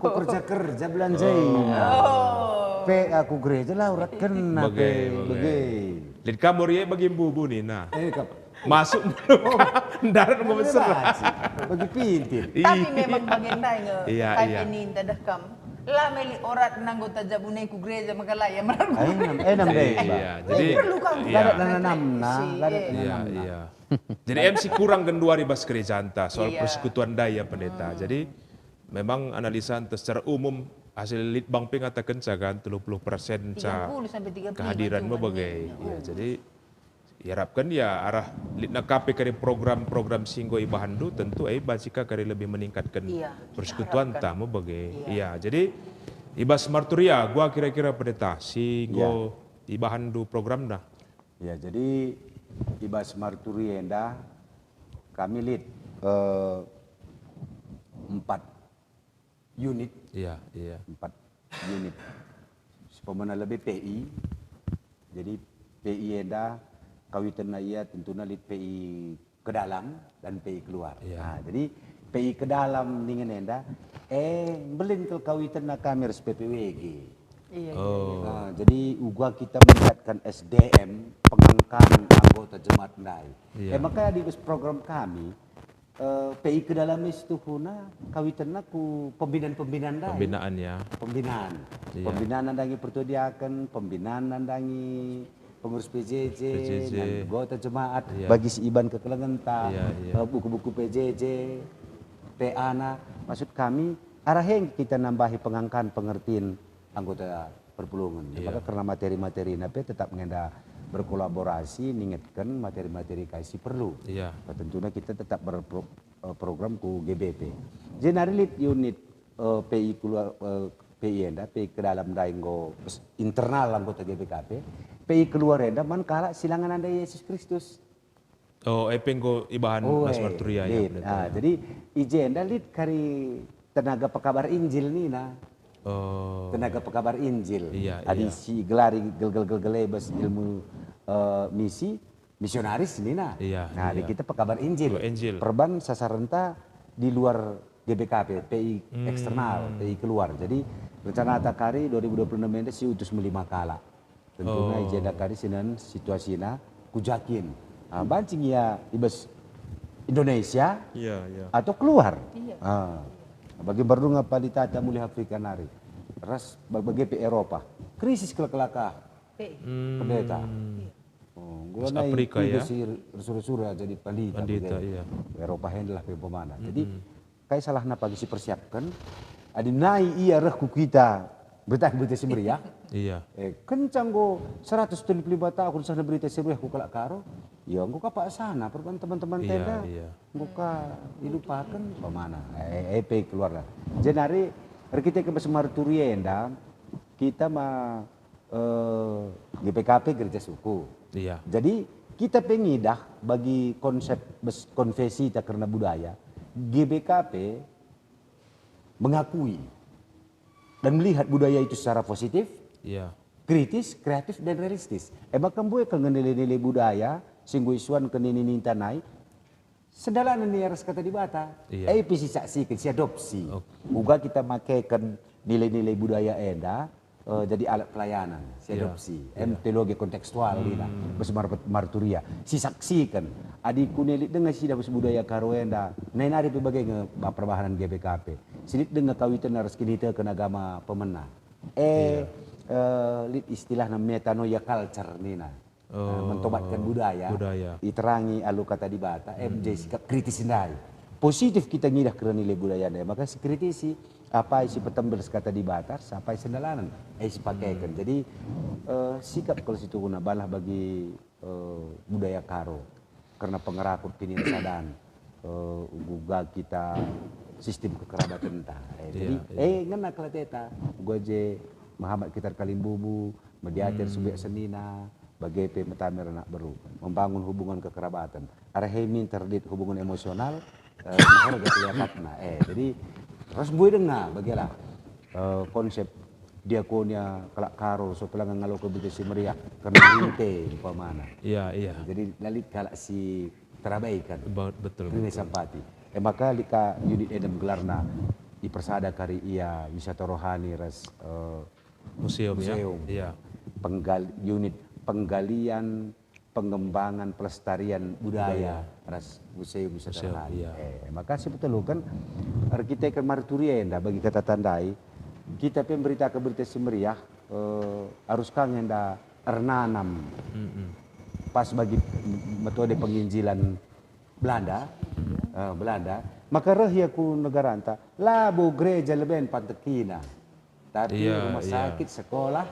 ku kerja-kerja belanjain. Oh. Pe aku gereja lah urat kena Bage, pe. bage. Bage. Lit kam Muria bagi mbubu nina. Eh, kap. Masuk Oh. ndarat mau Bagi besar. baci, bagi pintir. Tapi Iya. memang bage ndai nge, Iya, kai iya. pe ninta dah kam. La meli orat nang anggota jabu nai ku gereja maka la ia merangkul. Ai, enam, eh, enam Iya, deh, Mbak. iya. Jadi, Jadi, perlu kang iya. Kada nanamna, Si, kada eh. Iya, nanamna. iya. Jadi M C kurang genduari bas gerejanta soal Iya. persekutuan ndai ya, Pendeta. Hmm. Jadi, memang analisa enta secara umum hasil Litbang pe ngatakenca kan, telu puluh persen ca Tiga puluh sampai tiga puluh lima kehadiran cuma me bage. nih. Iya, Oh. jadi iarapken ya arah litna ka pe kari program-program si enggo ibahanndu, tentu e banci ka kari lebih meningkatken Iya, kita persekutuan harapkan. ta me bage. Iya. Iya, jadi i bas Marturia, gua kira-kira Pendeta si Iya. enggo ibahanndu programna. Ya, jadi i bas Marturia enda kami lit, eh, empat unit. Iya, iya. Empat unit. Sepemena lebih P I. Jadi P I enda kawitenna ia tentuna lit P I ke dalam dan P I keluar. Iya. Nah, jadi P I ke dalam ningen enda, eh, mbelin kal kawitenna kami ras P P W G. Iya, iya, Oh. iya. Nah, jadi uga kita meningkatkan S D M, pengangkatan anggota jemaat ndai. Iya. Eh, maka di bas program kami, eh, P I ke dalam e situhuna kawitenna ku pembinaan-pembinaan ndai. Pembinaan, ya. Pembinaan. Iya. Pembinaan nandangi pertua diaken, pembinaan nandangi pengurus P J J, P J J. dan anggota jemaat Iya. bagi si iban kekelengenta, Iya, iya. eh, buku-buku P J J, P A na. Maksud kami, arah e kita nambahi pengangkatan pengertin anggota perpulungen. Iya. Maka kerna materi-materina pe tetap ngenda berkolaborasi, ningetken materi-materi kai si perlu. Iya. Nah, tentunya kita tetap berpro-, eh, program ku G B P. Jenari lit unit, eh, P I keluar, eh, P I enda, P I ke dalam ndai enggo pes-, internal anggota G B K P, P I keluar enda man kalak si la ngenandai Yesus Kristus. Oh, e pe enggo ibahan Oh, Mas eh, Marturia, ya, lit. benar. Ah, jadi i jenda lit kari tenaga pekabar Injil nina. Oh. Tenaga pekabar Injil. Iya, Adi iya. si gelari gel-gel-gel-gel e bas ilmu, eh, misi, misionaris nina. Iya, Nah, di iya. kita pekabar Injil. Pekabar Injil. Perban sasarenta di luar G B K P, P I Hmm. eksternal, P I keluar. Jadi, rencana ata kari dua ribu dua puluh enam enda si utus me lima kalak. Tentunya Oh. i jenda kari sinen situasina kujakin. Ah, banci nge ia i bas Indonesia Iya, iya. atau keluar. Iya. Ah. Bagi mbarndu nga palitata mulih Afrika nari. Ras ba-, bage pe Eropa. Krisis kela-kelaka Pe. Hmm. pendeta. Iya. Oh, enggo Terus nai Afrika, tiga ya? si sura-sura jadi pandita, Pandita, bage. iya. Eropa hendalah pe umpamana. Jadi, Mm-mm. kai salahna pagi sipersiapken? Adi nai ia reh ku kita berita, berita si meriah. Iya. Eh, kenca enggo seratus telu puluh lima tahun sehna berita si meriah ku kalak Karo, ya enggo ka paksana perban teman-teman Iya, tenda. iya. Enggo ka ilupaken umpamana. Eh, eh, pe keluarlah. Jenari erkiteken bas Marturia enda, kita ma eh, G P K P gereja suku. Iya. Jadi, kita pe ngidah bagi konsep bes-, konfesi ta kerna budaya, G B K P mengakui dan melihat budaya itu secara positif, iya, kritis, kreatif, dan realistis. E maka mbue kal nge nilai-nilai budaya si enggo isuanken nini-ninta nai, sedalanen ia ras Kata Dibata. Iya. E pe sisaksiken, siadopsi. Oke. Uga kita makeken nilai-nilai budaya enda, eh, jadi alat pelayanan, siadopsi. Iya. Em, iya, teologi kontekstual, hmm, nina, bas mar-, marturia. Sisaksiken. Adi kune lit denga sida bas budaya Karo enda, nai nari pe bage nge ba-, perbahanen G B K P. Si lit denga kawiten ras kiniteken agama pemena. Eh, iya, eh, lit istilahna metanoia culture, nina. Oh, mentobatkan budaya, budaya, iterangi alu Kata Dibata, em, hmm, jadi sikap kritis ndai. Positif kita ngidah kerna nilai budaya ndai, maka sikritisi apai si petembel ras Kata Dibata, apai sendalanen, eh, sipakeken. Hmm. Jadi, eh, sikap kal situhuna balah bagi, eh, budaya Karo kerna pengerakut kinisadan, eh, uga kita sistem kekerabatenta. Eh, iya, jadi, iya, eh, ngena kal ateta, uga je Muhammad Kitar Kalimbubu, mediator, hmm, subiak senina, bage pe metamer anak beru, membangun hubungan kekerabaten. Arah e minter lit hubungan emosional, eh, meherga keliatatna. Eh, jadi, ras mbue denga, bagelah, eh, konsep diakonia kalak Karo, so pelanga ngaloken Berita Si Meriah, kerna rinte, umpamana. Iya, iya. Jadi, la lit kalak si terabaikan. Ba-, betul, kerina betul. Sampati. Eh, maka lit ka unit enda gelarna, ipersada kari ia wisata rohani ras, eh, museum, ya? Museum. Iya. Penggal-, unit penggalian, pengembangan, pelestarian budaya, budaya, ras museum wisata, museum, rohani. Iya. Eh, maka si peteluken, erkiteken marturia enda bagi kata tandai, kita pe mberitaken Berita Si Meriah, eh, arus ka nge enda ernanam. Mm-mm. Pas bagi metode penginjilan Belanda, eh, Belanda, maka reh ia ku negaranta, labo gereja leben pantekina, tapi, iya, rumah, iya, sakit, sekolah,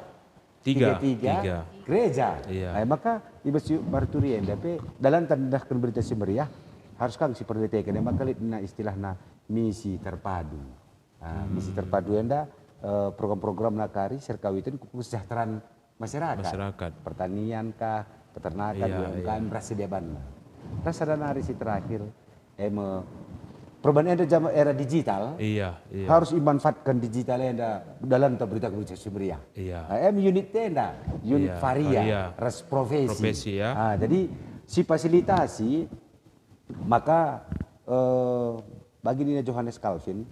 tiga, tiga-tiga, tiga, gereja. Iya. Eh, maka i bas si marturia enda pe, dalanta ngendahken Berita Si Meriah, harus kang siperdiateken, e maka lit nina istilahna misi terpadu. Ah, misi, hmm, terpadu enda, eh, program-programna kari si erkawiten ku kesejahteraan masyarakat. Masyarakat. Pertanian kah, peternakan, iya, U M K M, iya, ras sedia banna. Ras sada nari si terakhir, e me, perubahan enda zaman era digital, iya, iya, harus imanfaatkan digital enda dalam berita, Berita Si Meriah. Iya. Nah, em unit enda, unit, iya, varia, varia, ras profesi. Profesi, ya. Ah, jadi si fasilitasi, maka, eh, bagi nina Johannes Calvin,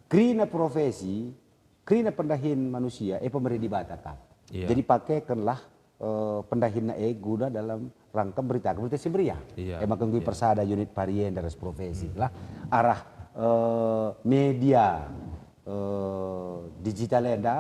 kerina profesi, kerina pendahin manusia, e pemere Dibata kap. Iya. Jadi pakekenlah, eh, pendahinna e guna dalam rangka berita, Berita Si Meriah. Iya. E maka enggo, iya, ipersada unit varia enda ras profesi. Hmm. Lah, arah, eh, media, eh, digital enda,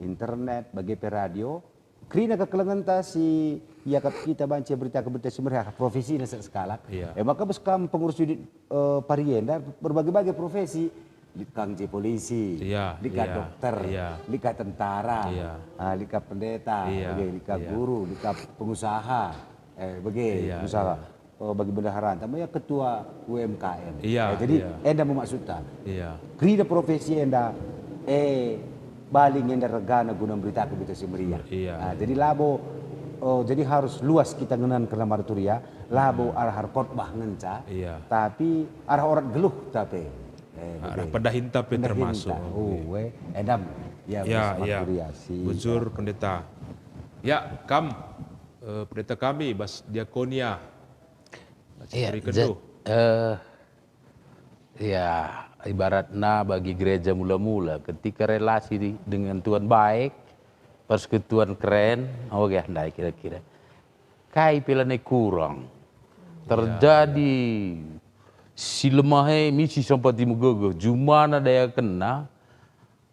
internet, bage pe radio, kerina kekelengenta si iakap kita banci berita, Berita Si Meriah, profesina se-, sekalak. Iya. E maka bas kam pengurus unit, eh, varia enda, berbage-bage profesi. Lit kang je polisi, iya, lit ka, iya, dokter, iya, lit ka tentara, iya, ah, lit ka pendeta, iya, bage, lit ka, iya, guru, lit ka pengusaha, eh, bage, iya, pengusaha, iya, eh, bagi bendaharanta, me ia ketua U M K M. Iya, eh, jadi, iya, enda me maksudta. Iya. Kerina profesi enda, eh, bali nge enda regana guna mberitaken Berita Si Meriah. Iya. Ah, jadi labo, oh, jadi harus luas kita ngenanken marturia, labo, hmm, arah erkhotbah ngenca, iya, tapi arah orat geluhta pe. Eh, arah bage. Pendahinta pe, pendahinta termasuk. Oh, iya, eh, endam. Ya, ya, bas, iya, marturia si bujur, Pendeta. Ya, kam, eh, Pendeta kami, bas diakonia. Iya, berikan ja-, dulu. Eh, ya, ibaratna bagi gereja mula-mula, ketika relasi di-, dengan Tuhan baik, persekutuan keren, oh ya, ndai kira-kira. Kai pe lanai kurang. Iya, terjadi, iya, si lemah e misi sampati megegeh, jumana dayakenna,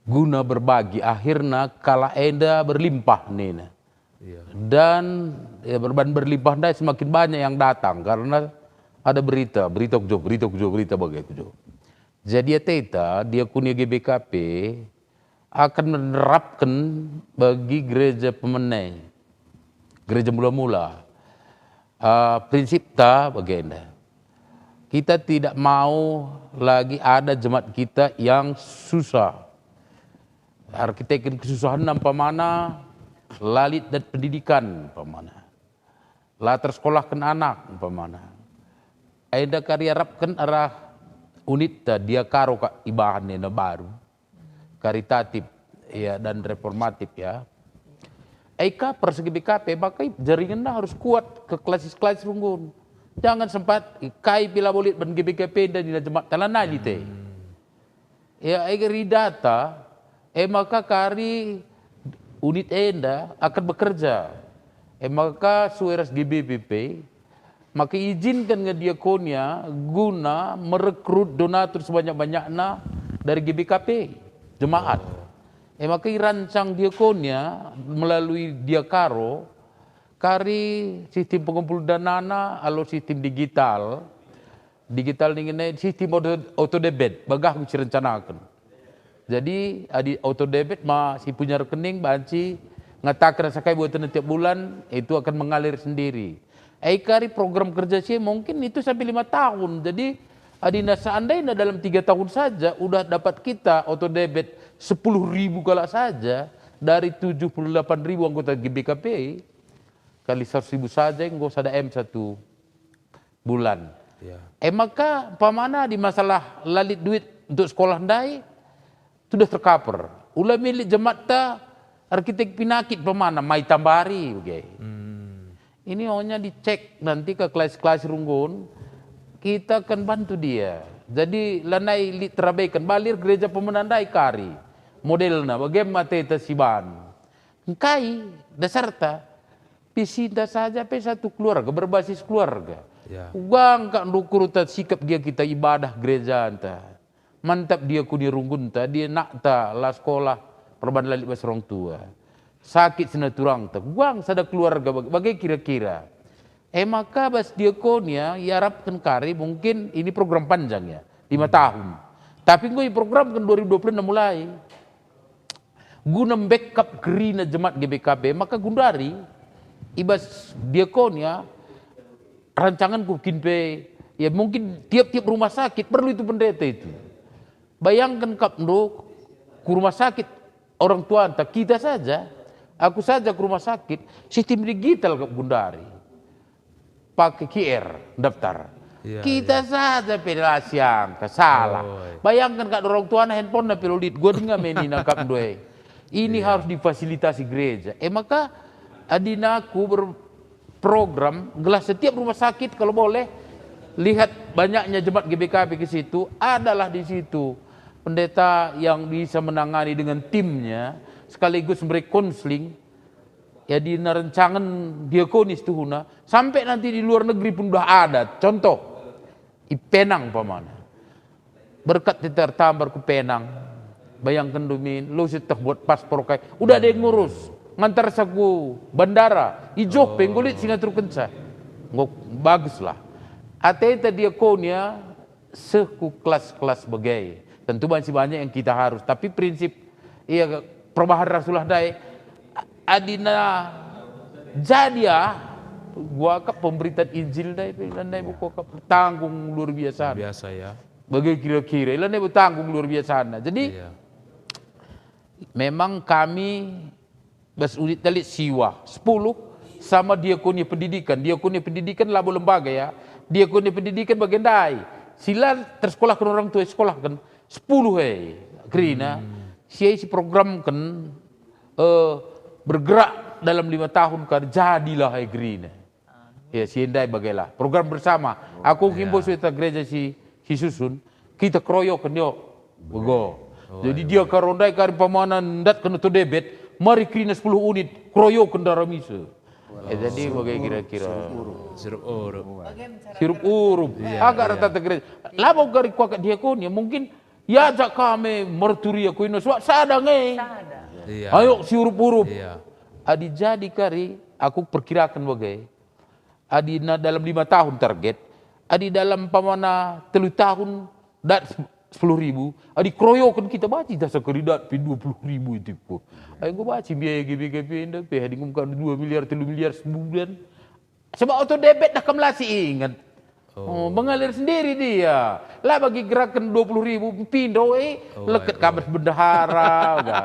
guna berbagi, akhirna kalak enda berlimpah nina. Iya. Dan, ya, berban berlimpah ndai semakin banyak yang datang karena ada berita, berita ku jo, berita ku jo, berita bage ku jo. Jadi ateta, diakonia G B K P akan menerapkan bagi gereja pemene, gereja mula-mula. Ah, prinsipta bagenda. Kita tidak mau lagi ada jemaat kita yang susah. Erkiteken kesusahenna umpamana, la lit dat pendidikan umpamana. La tersekolahken anak umpamana. Enda kari arapken arah unitta Diakaro kap ibahan enda baru, karitatif, ya, dan reformatif, ya. E ka pers G B K P, maka i-, jaringanna harus kuat ke klasis-klasis runggun. Jangan sempat, kai pe labo lit ban G B K P enda nina jemaat, lanai lit e. Ya, e kari data, e maka kari unit enda akan bekerja. E maka sue ras G B P P, maka izinkan nge diakonia guna merekrut donatur sebanyak-banyakna dari G B K P, jemaat. Oh. E maka irancang diakonia melalui Diakaro, kari sistem pengumpul danana alu sistem digital, digital ningen e sistem auto, auto debit, bagah si rencanaken. Jadi, adi auto debit ma si punya rekening banci ngataken asa kai buatenna tiap bulan, itu akan mengalir sendiri. E kari program kerja si mungkin itu sampai lima tahun. Jadi, adina seandainya dalam tiga tahun saja udah dapat kita auto debit sepuluh ribu kalak saja dari tujuh puluh delapan ribu anggota G B K P, kali seratus ribu saja enggo sada M satu bulan. Ya. E maka umpamana di masalah la lit duit untuk sekolah ndai, sudah tercover. Ula milik jemaat ta arkitek pinakit umpamana mai tambari, oke. Hmm. Ini hanya dicek nanti ke kelas-kelas runggun, kita akan bantu dia. Jadi lanai lit terabaikan, balir gereja pemenandai kari. Modelna, bage mate ta siban. Engkai dasarta? Pisinta saja pe satu keluarga, berbasis keluarga. Ya. Uga engka ndukur ta sikap gia kita ibadah gerejanta. Mantap dia ku dia runggunta, dia nakta la sekolah, perban la lit bas rong tua. Sakit sina turangta, guang sada keluarga bag-, bage kira-kira. E maka bas diakonia iarapken kari mungkin ini program panjang ya, lima tahun. Tapi enggo iprogramken dua ribu dua puluh enam mulai. Guna mbekap kerina jemaat G B K P, maka gundari i bas diakonia rancanganku kin pe, ya mungkin tiap-tiap rumah sakit perlu itu pendeta itu. Bayangken kap ndo ku rumah sakit orang tuanta, kita saja, aku saja ku rumah sakit, sistem digital kap gundari. Pakai Q R daftar. Iya, kita iya. Saja pe la siangka, salah. Oh, iya. Bayangken kak orang tuana handphonena pe la lit, gua denga me nina kap ndai. Ini iya. Harus difasilitasi gereja. E maka adina aku berprogram gelah setiap rumah sakit kalau boleh lihat banyaknya jemaat G B K P ke situ, adalah di situ pendeta yang bisa menangani dengan timnya sekaligus memberi konseling. Jadi, na rencangen diakonis tuhuna, sampe nanti di luar negeri pun udah ada. Contoh, i Penang umpamana. Berkat kita ertambar ku Penang. Bayangken dumin, lo sieteh buat paspor kai. Udah ada yang ngurus. Ngantar sa ku bandara. I Johor pe enggo lit si ngaturkenca. Enggo baguslah. Ateta diakonia, seh ku kelas-kelas bage. Tentu banci banyak yang kita harus, tapi prinsip, iya, perbahan Rasulullah ndai, adina jadi ah, gua kap pemberitaan Injil ndai pe, ndai buku kap tanggung luar biasa. Biasa ya. Bage kira-kira, ila ndai tanggung luar biasa. Jadi, iya. Memang kami bas unit talit siwa, sepuluh sama diakonia pendidikan. Diakonia pendidikan labo lembaga ya. Diakonia pendidikan bage ndai. Si la tersekolahken orang tua sekolahken, sepuluh e kerina. Hmm. Si e si programken, eh, bergerak dalam lima tahun kan jadilah e kerina. Ya, si ndai bagailah. Program bersama. Aku ngimbau sueta gereja si, si susun, kita keroyoken yo. Bego. Oh, jadi iya, dia iya. Karo ndai kari umpamana ndatken auto debit, mari kerina sepuluh unit, keroyoken daramisa. Eh, jadi bagai kira-kira. Sirup urup. Sirup urup. Iya, agak iya. Rata tegereja. Labo kari kuakap diakon ya, mungkin ya ajak kami merturia kuino suak sada nge. Sada. Iya. Ayo siurup-urup. Iya. Adi jadi kari, aku perkirakan bagai. Adi na dalam lima tahun target, adi dalam umpamana telu tahun dat sepuluh ribu, adi keroyoken kita baci dasa keri dat pe dua puluh ribu itu. Ayo enggo baci biaya G B K P enda pe, adi ngumkan dua miliar, telu miliar sebulan. Sebab auto debit dah kam la si inget. Oh, mengalir sendiri dia. Lah bagi gerakan dua puluh ribu pindo, eh, oh, leket kabes bendahara, udah.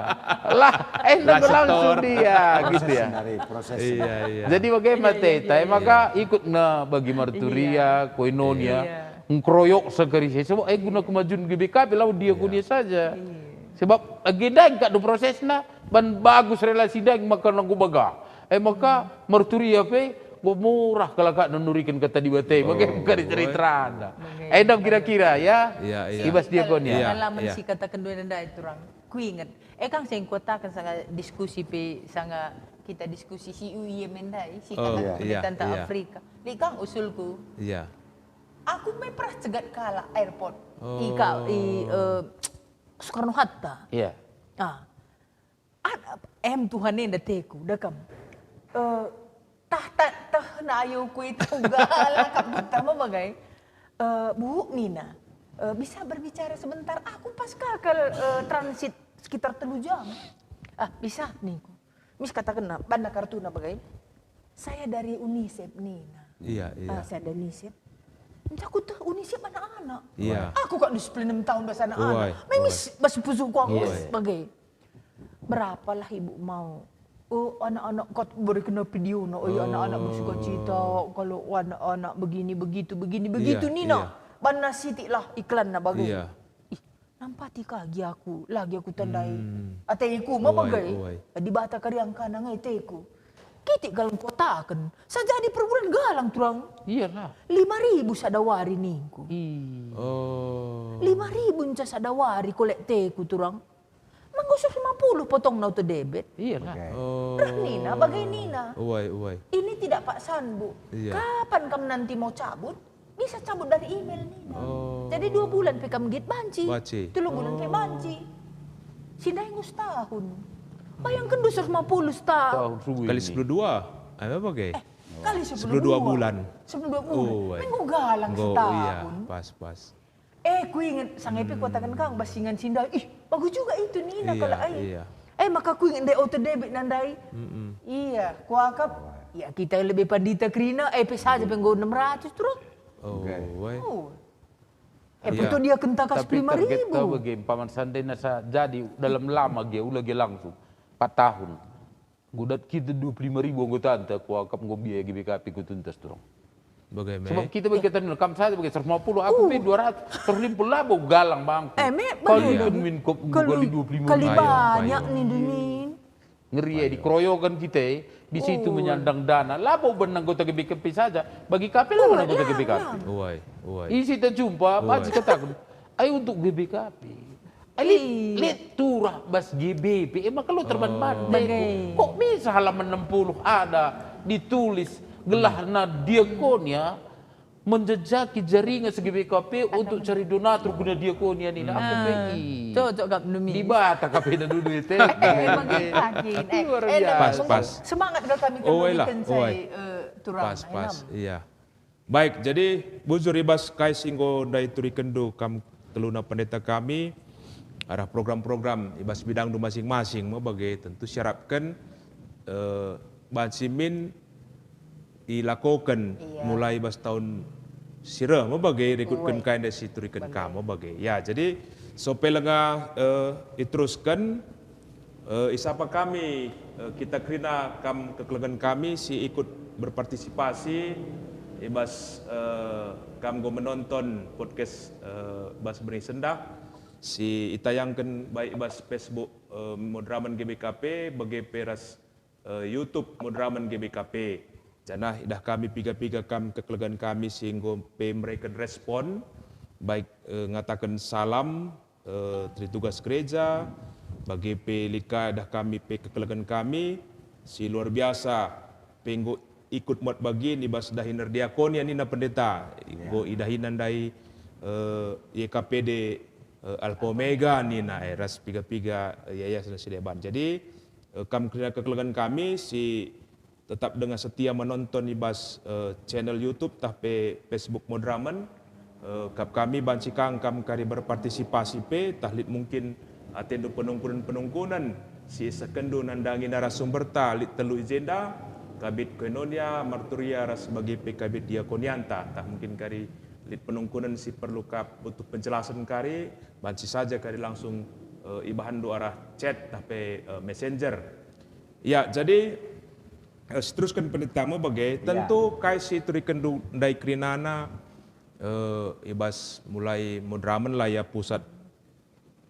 Lah, enda langsung dia, gitu ya. Proses dari proses. Iya, iya. Jadi bagaimana teta, maka ikut na bagi marturia, koinonia. Iya. Ngkeroyok sekali saya, sebab eh guna kemajuan G B K P lau dia ku dia saja. Sebab agenda engkak do prosesna, ban bagus relasi ndai maka nangku bagah. Eh maka merturia pe enggo murah kalak nuriken kata Dibata, bage maka cerita anda. Eh dong kira-kira ya. Iya, iya. Ibas dia kon ya. Iya, pengalaman iya. Si kataken dua ndai turang. Kuinget. Eh kang sing kuataken sanga diskusi pe sanga kita diskusi si U I M ndai, si kata iya. Pendeta iya. Afrika. Li kang usulku. Iya. Aku me pernah cegat kalak airport. Oh. I ka, i, eh, Soekarno Hatta. Iya. Ah. An-, em Tuhan enda teku, dakam. Eh, tah, tah, tah, na ayo ku itu galak kap genta me bagai. Eh, Bu, nina, eh, bisa berbicara sebentar? Aku pas kakal, eh, transit sekitar telu jam. Ah, bisa, ningku. Mis katakenna, banna kartuna bagai. Saya dari UNICEF nina. Iya, iya. Ah, saya dari UNICEF. Enta ku teh UNICEF anak-anak. Iya. Aku kak dus sepuluh enam tahun bas anak-anak. Uai, memis uai. Bas pusuku aku uai. Sebagai. Berapalah ibu mau? Oh, anak-anak kat beri kena video no. Oh, iya, anak-anak bersuka cita. Kalau anak-anak begini begitu, begini begitu iya, nina. Iya. Banna sitik lah iklanna bagai. Iya. Ih, nampati ka agi aku, lagi aku tandai. Hmm. Ateku me bagai. Uai. Dibata kari angkana nge ateku. Kitik galang kuataken, sajadi perbulan galang turang. Iyalah. Lima ribu sada wari ningku. Ih. Oh. Lima ribu nca sada wari kolek teku turang. Manggo seratus lima puluh potong na auto debit. Iyalah. Oke. Oh. Reh nina, bagai nina. Uai, uai. Ini tidak paksaanku. Iya. Kapan kam nanti mau cabut? Bisa cabut dari email nina. Oh. Jadi dua bulan pe kam nggit banci. Banci. Telu bulan pe banci. Si ndai enggo setahun. Bayangken du seratus lima puluh setahun. Tahun subuh kali ini. Sepuluh dua. Apa bage? Eh, kali sepuluh dua. Sepuluh dua bulan. Sepuluh dua bulan. Oh, enggo galang setahun. Iya, pas, pas. Eh, kuinget sanga pe kuataken kang bas ingan si ndai. Ih, bagus juga itu nina iya, kalau ai. Iya. Eh, maka kuinget ndai auto debit na ndai. Mm-mm. Iya, kuakap. Ya kita lebih pandita kerina, eh pe saja pe enggo enam ratus terus. Oh, oke. Weh. Oh. Eh, iya. Perlu dia kenta kas tapi lima ribu. Target kau bagi, umpama seandainya sa-, jadi dalam lama dia, ula dia langsung empat tahun. Gudat kita dua puluh lima ribu anggota anta, kuakap enggo biaya G B K P ku tuntas turang. Bagaimana? Sebab kita bagi kata kam saja bagi seratus lima puluh, aku pe dua ratus, seratus lima puluh labo galang bangku. Eh, me, kali bagi. Dun min kop kali, kali dua puluh lima kali ribu. Banyak nih, Dun min. Ngeri ya, dikeroyokan kita, eh. Di situ menyandang dana. Labo ben anggota G B K P saja. Bagi kape lah anggota G B K P. Uai, uai. Isi terjumpa, banci kataken. Ai untuk G B K P. Ai lit, lit turah bas G B P. Emang kalau terban-ban. Kok bisa halaman enam puluh ada ditulis gelarna diakonia menjejaki jaringan se-G B K P untuk cari donatur guna diakonia nina. Aku pe i. Cocok kap numi. Dibata kape na dulu itu. Eh, emang kita gin. Eh, luar biasa. Pas, pas. Semangat gak kami kami saya turang. Pas, pas. Iya. Baik, jadi bujur i bas kai si enggo ndai turikenndu kam teluna pendeta kami, arah program-program i bas bidangndu masing-masing me bage tentu siarapken, eh, banci min ilakoken mulai bas tahun si reh me bage rikutken kai ndai si turiken kam me bage. Ya, jadi sope langa, eh, iterusken, Eh, isapa kami, eh, kita kerina kam kekelengen kami si ikut berpartisipasi i bas, eh, kam enggo menonton podcast, eh, Bas Berngi Sendah si itayangken baik i bas Facebook, eh, Moderamen G B K P, bage pe ras, eh, YouTube Moderamen G B K P. Janah idah kami piga-piga kam kekelengen kami si enggo pe mereken respon, baik, eh, ngataken salam, eh, teritugas gereja, bage pe lit ka idah kami pe kekelengen kami si luar biasa, pe enggo ikut muat bagin i bas dahin erdiakonia nina pendeta, enggo idahina ndai, eh, Y K P D, eh, Alpha Omega nina, eh, ras piga-piga, eh, yayasan si deban. Jadi, eh, kam kerina kekelengen kami si tetap denga setia menonton i bas, eh, channel YouTube tah pe Facebook Moderamen. Eh, kap kami banci kang kam kari berpartisipasi pe, tah lit mungkin atendu penungkunen-penungkunen si isehkenndu nandangi narasumberta lit telu i jenda, Kabid Koinonia, Marturia, ras bage pe Kabid Diakonianta, tah mungkin kari lit penungkunen si perlu kap butuh penjelasen kari, banci saja kari langsung, eh, ibahanndu arah chat tah pe, eh, messenger. Ya, jadi, eh, seterusken pendeta me bage, ya. Tentu kai si iturikenndu ndai kerinana, eh, i bas mulai Madramen lah ya pusat.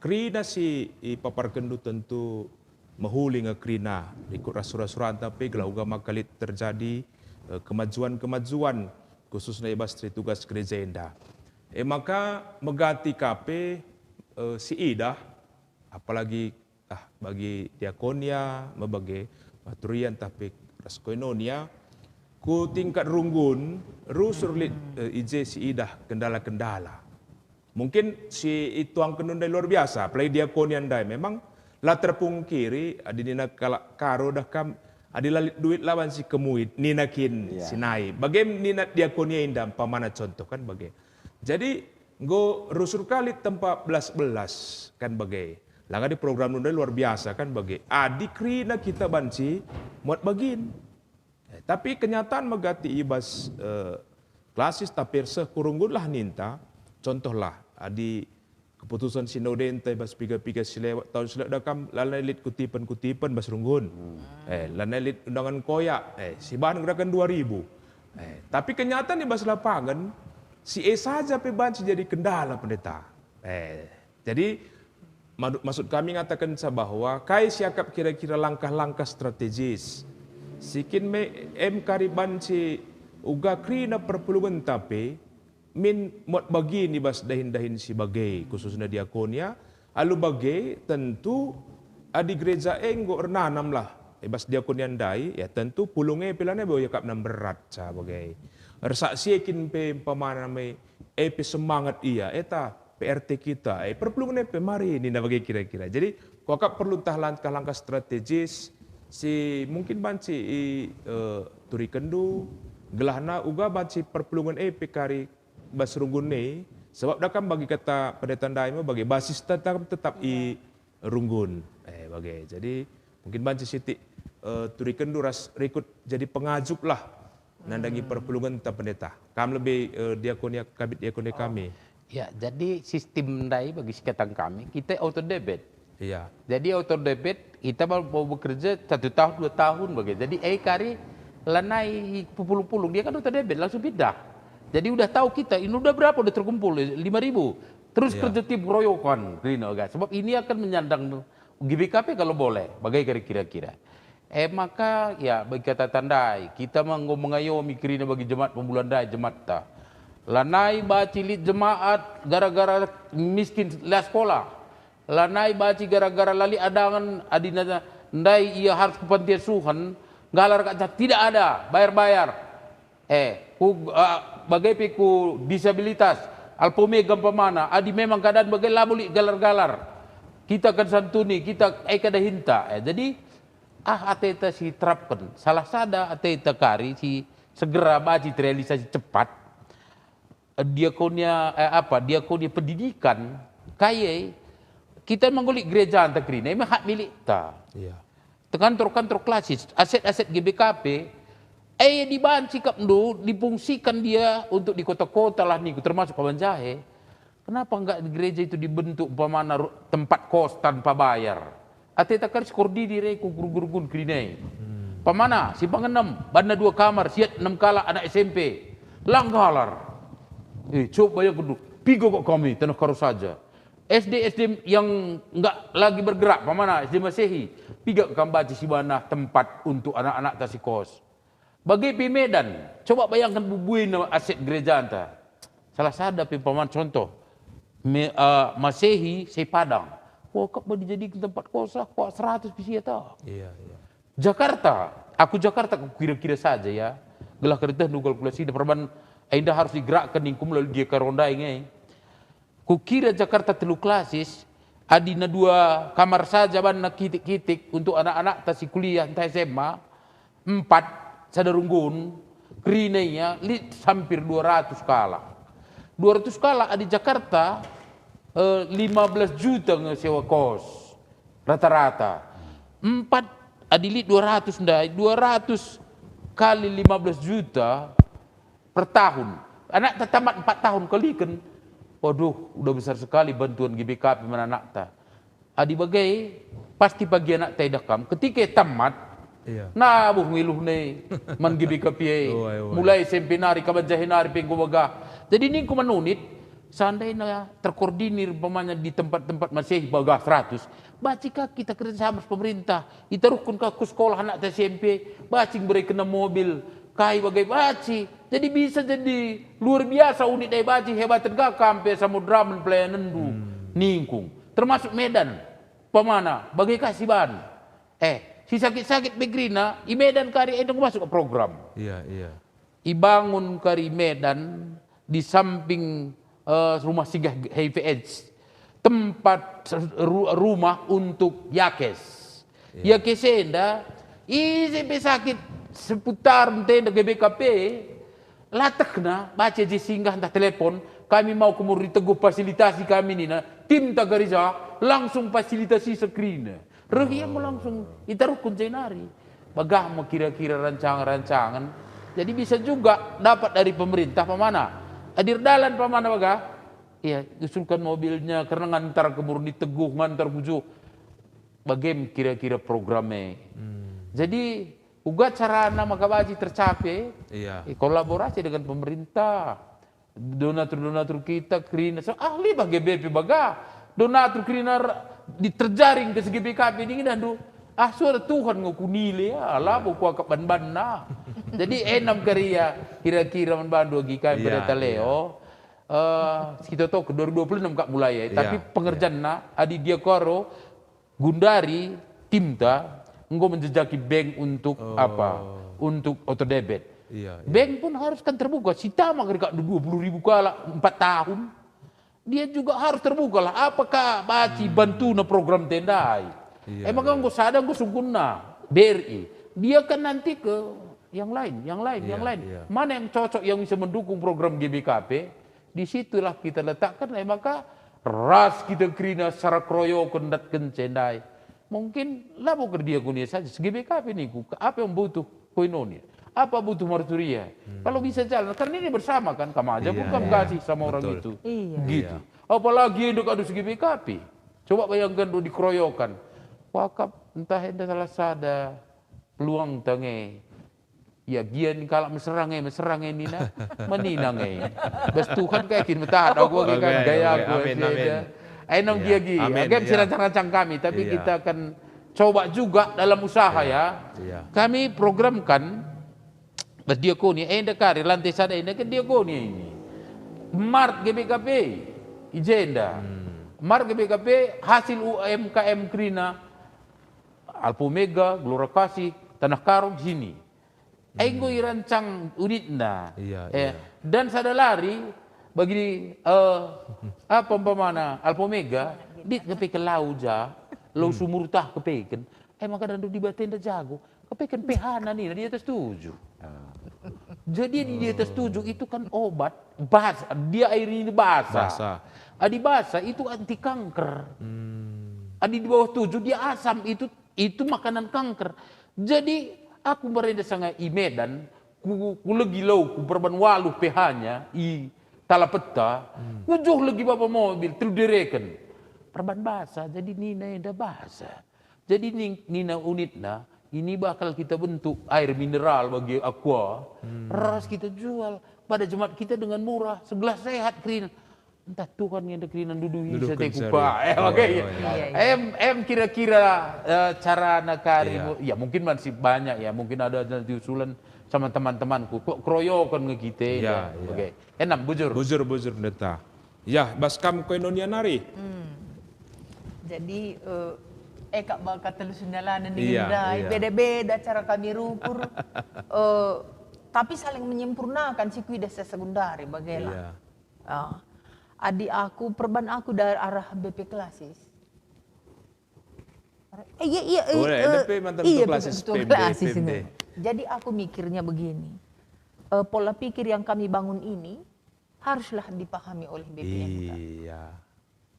Kerina si ipaparkenndu tentu mehuli nge kerina, rikut ras sura-suranta pe gelah uga maka lit terjadi, eh, kemajuan-kemajuan, khususna i bas stri tugas gereja enda. E maka megati ka pe, eh, si idah, apalagi, ah, bagi diakonia, me bage maturian, tapi ras koinonia, ku tingkat runggun, rusur lit, eh, i je si idah kendala-kendala. Mungkin si ituangken ndai luar biasa, apalagi diakonia ndai. Memang la terpungkiri, adi nina kalak Karo dah kam, adi la lit duit lawan si kemuit, nina kin si nai. Bage nina diakonia enda, umpamana contoh kan bage. Jadi, enggo rusur ka lit tempa belas-belas kan bage. Langa di program ndai luar biasa kan bage. Adi kerina kita banci muat bagin. Eh, tapi kenyataan megati i bas, eh, klasis tapi erseh ku runggun lah ninta, contohlah, adi keputusan sinodenta i bas piga-piga si lewat tahun si lewat dah kam lanai lit kutipen-kutipen bas runggun. Eh, lanai lit undangan koyak, eh, si bahan gerakan dua ribu. Eh, tapi kenyataan i bas lapangan, si e saja pe banci jadi kendala pendeta. Eh, jadi, madu-, maksud kami ngatakenca bahwa kai siakap kira-kira langkah-langkah strategis si kin me-, em kari banci uga kerina perpulungenta pe min muat bagin i bas dahin-dahin si bage, khususna diakonia. Alu bage, tentu adi gereja e enggo ernanamlah i bas diakonia ndai, ya tentu pulung e pe lanai bo iakapna mberat ca bage. Ersaksi e kin pe umpamana me, e pe semangat ia, eta P R T kita, eh, perpulungen e pe mari, nina bage kira-kira. Jadi, kuakap perlu ntah langkah-langkah strategis si mungkin banci i, eh, turikenndu, gelahna uga banci perpulungen e pe kari bas runggun e, sebab dah kam bagi kata pendeta ndai me bage basista tetap, tetap i runggun. Eh, bage. Jadi, mungkin banci sitik, eh, turikenndu ras rikut jadi pengajup lah nandangi perpulungenta pendeta. Kam lebe, eh, diakonia, kabit diakonia kami. Ya, jadi sistem ndai bagi sikatan kami, kita auto debit. Iya. Jadi auto debit, kita mau, mau bekerja satu tahun, dua tahun bage. Jadi, eh, kari lanai pepulung-pulung, dia kan auto debit, langsung pindah. Jadi udah tahu kita, ini udah berapa udah terkumpul, lima ribu. Terus kerja tim keroyokan, kerina, kan. Sebab ini akan menyandang G B K P kalau boleh, bage kira-kira. Eh, maka, ya, bagi kata tandai, kita me enggo mengayomi kerina bagi jemaat pembulan ndai, jemaatta. Lanai banci lit jemaat gara-gara miskin la sekolah. Lanai banci gara-gara la lit adangen, adi nasa ndai ia harus ku panti asuhen, nggalar kap ca tidak ada, bayar-bayar. Eh, ku, ah, bage pe ku disabilitas, Alpomega umpamana, adi memang keadaan bage labo lit galar-galar. Kita akan santuni, kita, eh, kedahinta. Eh, jadi, ah, ateta si terapken. Salah sada ateta kari si segera banci terrealisasi cepat. Eh, diakonia, eh, apa, diakonia pendidikan, kai e, kita me enggo lit gerejanta kerina, e me hak milikta. Iya. Kantor-kantor klasis, aset-aset G B K P, eh, dibanci kap ndu, difungsikan dia untuk di kota-kota lah niku, termasuk Kabanjahe. Kenapa enggak gereja itu dibentuk umpamana ru-, tempat kos tanpa bayar? Ateta kari si kor diri re ku guru-guru kerina e. Umpamana, si pangenem, banna dua kamar, siat enam kalak anak S M P. La nggalar. Eh, coba bayangken dulu, piga kok kami, taneh Karo saja. S D, S D yang enggak lagi bergerak, umpamana S D Masehi, piga kam banci si bana tempat untuk anak-anakta si kos. Bage pe Medan, coba bayangken bubuina aset gerejanta. Salah sada pe umpamana contoh, me-, eh, Masehi, si Padang. Wah, kap dijadiken tempat kos lah, kuah seratus pe sia ta. Iya, iya. Jakarta, aku Jakarta kukira-kira saja ya. Gelah keretehndu kalkulasi, perban enda harus digerakkan ningkum lalu dia Karo ndai nge. Kukira Jakarta telu klasis, adina dua kamar saja banna kitik-kitik untuk anak-anakta si kuliah ntah S M A, empat, sada runggun, kerina ia lit hampir dua ratus kalak. Dua ratus kalak adi Jakarta, eh, lima belas juta nge sewa kos. Rata-rata. Empat, adi lit dua ratus ndai, dua ratus kali lima belas juta per tahun. Anakta tamat empat tahun kaliken. Waduh, udah besar sekali bantuan G B K P man anakta. Adi bage, pasti pagi anakta idah kam. Ketika tamat, iya, nabuh ngiluhna man G B K P e. Oh, ayo, ayo. Mulai S M P nari, Kabanjahe nari pe enggo bagah. Jadi ningku man unit, seandainya terkoordinir umpamanya di tempat-tempat Masehi bagah seratus, banci ka kita kerja sama ras pemerintah, itaruhken ka ku sekolah anak S M P, banci iberekenna mobil, kai bage banci. Jadi bisa jadi luar biasa unit e banci, hebaten ka kam pe Samudra man pelayanenndu, ningku. Termasuk Medan, umpamana, bage ka si ban. Eh, si sakit-sakit pe kerina, i Medan kari enda masuk program. Iya, iya. Ibangun kari Medan di samping, eh, rumah singgah H I V AIDS, tempat ru-, rumah untuk yakes. Iya. Yakes enda, ise pe sakit seputar ntenda G B K P, latehna, baca je singgah ntah telepon, "Kami mau ke Murni Teguh, fasilitasi kami," nina, "tim ta gereja langsung fasilitasi sekrina." Reh ia me langsung itaruhken jenari. Bagah me kira-kira rancangan-rancangan. Jadi bisa juga dapat dari pemerintah, umpamana, adir dalan, umpamana, bagah, iya, usulkan mobilnya kerna ngantar ke Murni Teguh, ngantar kuju. Bage me kira-kira program e. Hmm. Jadi, uga carana maka banci tercapai? Iya. Eh, kolaborasi dengan pemerintah. Donatur-donatur kita kerina, so, ahli bage pe baga. Donatur kerina r-, di terjaring ke segi B K P dingin, aduh. Ah, suara Tuhan nge kunile, ah, labo kuakap ban-banna. Jadi, enam kari ya, kira-kira man bandu agi kai. Iya, pendeta Leo. Eh, kita tahu ke dua ribu dua puluh enam kak mulai ya, iya, tapi pengerjana adi dia karo gundari timta enggo menjejaki bank untuk apa? Untuk oto debit. Iya, iya. Bank pun harus kan terbuka. Sitama kari kak dua puluh ribu kalak empat tahun. Dia juga harus terbuka lah. Apakah banci bantuna program tendai? Iya, emang iya. Enggo sada enggo sungkunna B R I. Dia kan nanti ke yang lain, yang lain, yang lain. Iya, iya. Mana yang cocok yang bisa mendukung program G B K P? Di situlah kita letakkan, eh, maka ras kita kerina secara keroyoken ndatken cendai. Mungkin labo kerdia kunia saja, segi B K P niku, ke apa yang butuh koinonia? Apa butuh marturia? Hmm. Kalau bisa jalan, karena ini bersama kan, kamu aja. Iya, bukan iya. Kasih sama orang itu. Iya. Gitu. Iya. Apalagi yang dekat segi B K P. Coba bayangkan dulu dikeroyokan. Wakap entah enda salah sada peluang tange. Ya, gia ni kalak meserang e, meserang e nina, menina nge. Bas Tuhan kayak gini, metah aku kan, oke, gaya oke, aku amin, aja. Amin. Ayo, iya. Gia, gia. Amin, agam si iya. Rancang-rancang kami, tapi iya. Kita akan coba juga dalam usaha iya. Ya. Iya. Kami programkan, bas diakoni, enda kari, lantai sada enda kan diakoni ini. Mart G B K P, i jenda. Hmm. Mart G B K P, hasil U M K M kerina, Alpomega, Gelora Kasih, Tanah Karo, di sini. Enggo irancang unitna. Iya, eh, iya. Dan sada lari bagi, eh, apa umpamana, Alpomega, dit kepeken lau ja, lau sumur tah kepeken. Eh, maka dandu Dibata enda jago. Kepeken pH-na nina di atas tujuh. Ah. Jadi di atas tujuh itu kan obat, bas, dia air ini basah. Basah. Adi basah itu anti kanker. Hmm. Adi di bawah tujuh dia asam, itu itu makanan kanker. Jadi, aku merenda sanga i Medan, ku, kulegi lau ku perban waluh pH-nya i Talapeta, hmm. Kujuh legi baba mobil, telu dereken. Perban basah, jadi nina enda basah. Jadi ning-, nina unitna, ini bakal kita bentuk air mineral bagi aqua, hmm. Ras kita jual pada jemaat kita dengan murah, segelas sehat kerina. Entah Tuhan nge kerina nduduhi. Nduduhken sate sari. Kupa. Eh, oh, oke, iya, iya. Iya, iya. Em, em kira-kira, eh, carana kari. Iya. Mu-, ya, mungkin masih banyak ya, mungkin ada nanti usulan sama teman-temanku. Kok keroyokan nge kita, iya, ya? Iya. Oke. Enam, bujur. Bujur, bujur, Pendeta. Ya, bas kam koinonia nari. Hmm. Jadi, eh, eh, kak baka telu sundalanen iya, iya. Beda-beda cara kami rukur. Eh, tapi saling menyempurnakan si kuidah sesegundari, bagailah. Iya. Ah, adi aku, perban aku dari arah B P klasis. Eh, iya, iya, eh, boleh, eh, B P mantan iya, betul, klasis, betul, P M D, klasis P M D. Ini. Jadi aku mikirnya begini, eh, pola pikir yang kami bangun ini haruslah dipahami oleh B P M K. Iya,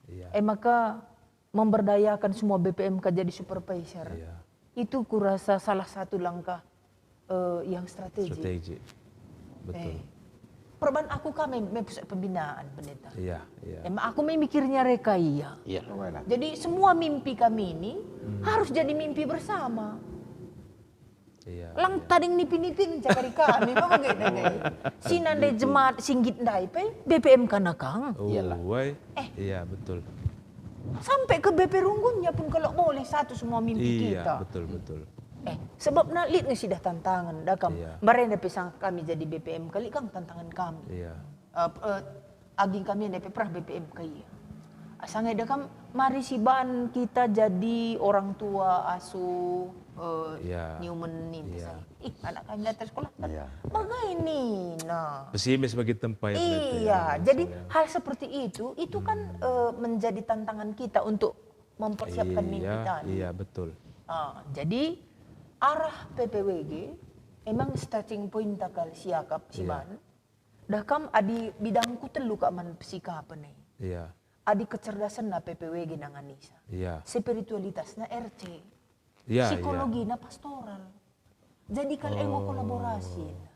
iya. Eh, maka memberdayakan semua B P M K jadi supervisor. Iya. Itu kurasa salah satu langkah, eh, yang strategik. Strategik. Betul. Eh, perban aku kami me pusat pembinaan, Pendeta. Iya, iya. Emang aku memikirnya reka iya. Iya. Jadi semua mimpi kami ini harus jadi mimpi bersama. Iya, lang iya. Tading nipi-nipin cakari kami, bage dage. Si nandai jemaat singgit ndai pe, B P M kana kang. Oh, iyalah. Wai. Eh. Iya, betul. Sampai ke B P Runggunnya pun kalau boleh satu semua mimpi iya, kita. Betul, betul. Eh, sebabna lit nge sidah tantangan, da kam. Iya. Mbarenda pe sanga kami jadi B P M kali kang tantangan kami. Iya. Eh, eh, aging kami enda pe prah B P M ka ia. Sanga eda kam, mari siban kita jadi orang tua asuh, eh, iya, niumen ninta iya. Sanga. Ih, anak kami datang sekolah kan. Iya. Bagai nina. Pesimis bagi tempai. Iya, jadi iya. Hal seperti itu, itu kan, hmm, eh, menjadi tantangan kita untuk mempersiapkan mimpi iya, tadi. Iya, betul. Ah, jadi arah P P W G emang starting point takal siakap iya. Siban. Dah kam adi bidangku telu kak man persikapen e. Iya. Adi kecerdasenna P P W G nanganisa. Iya. Spiritualitasna R C. Iya, iya. Psikologina pastoral. Jadi kal enggo oh. Kolaborasi enda.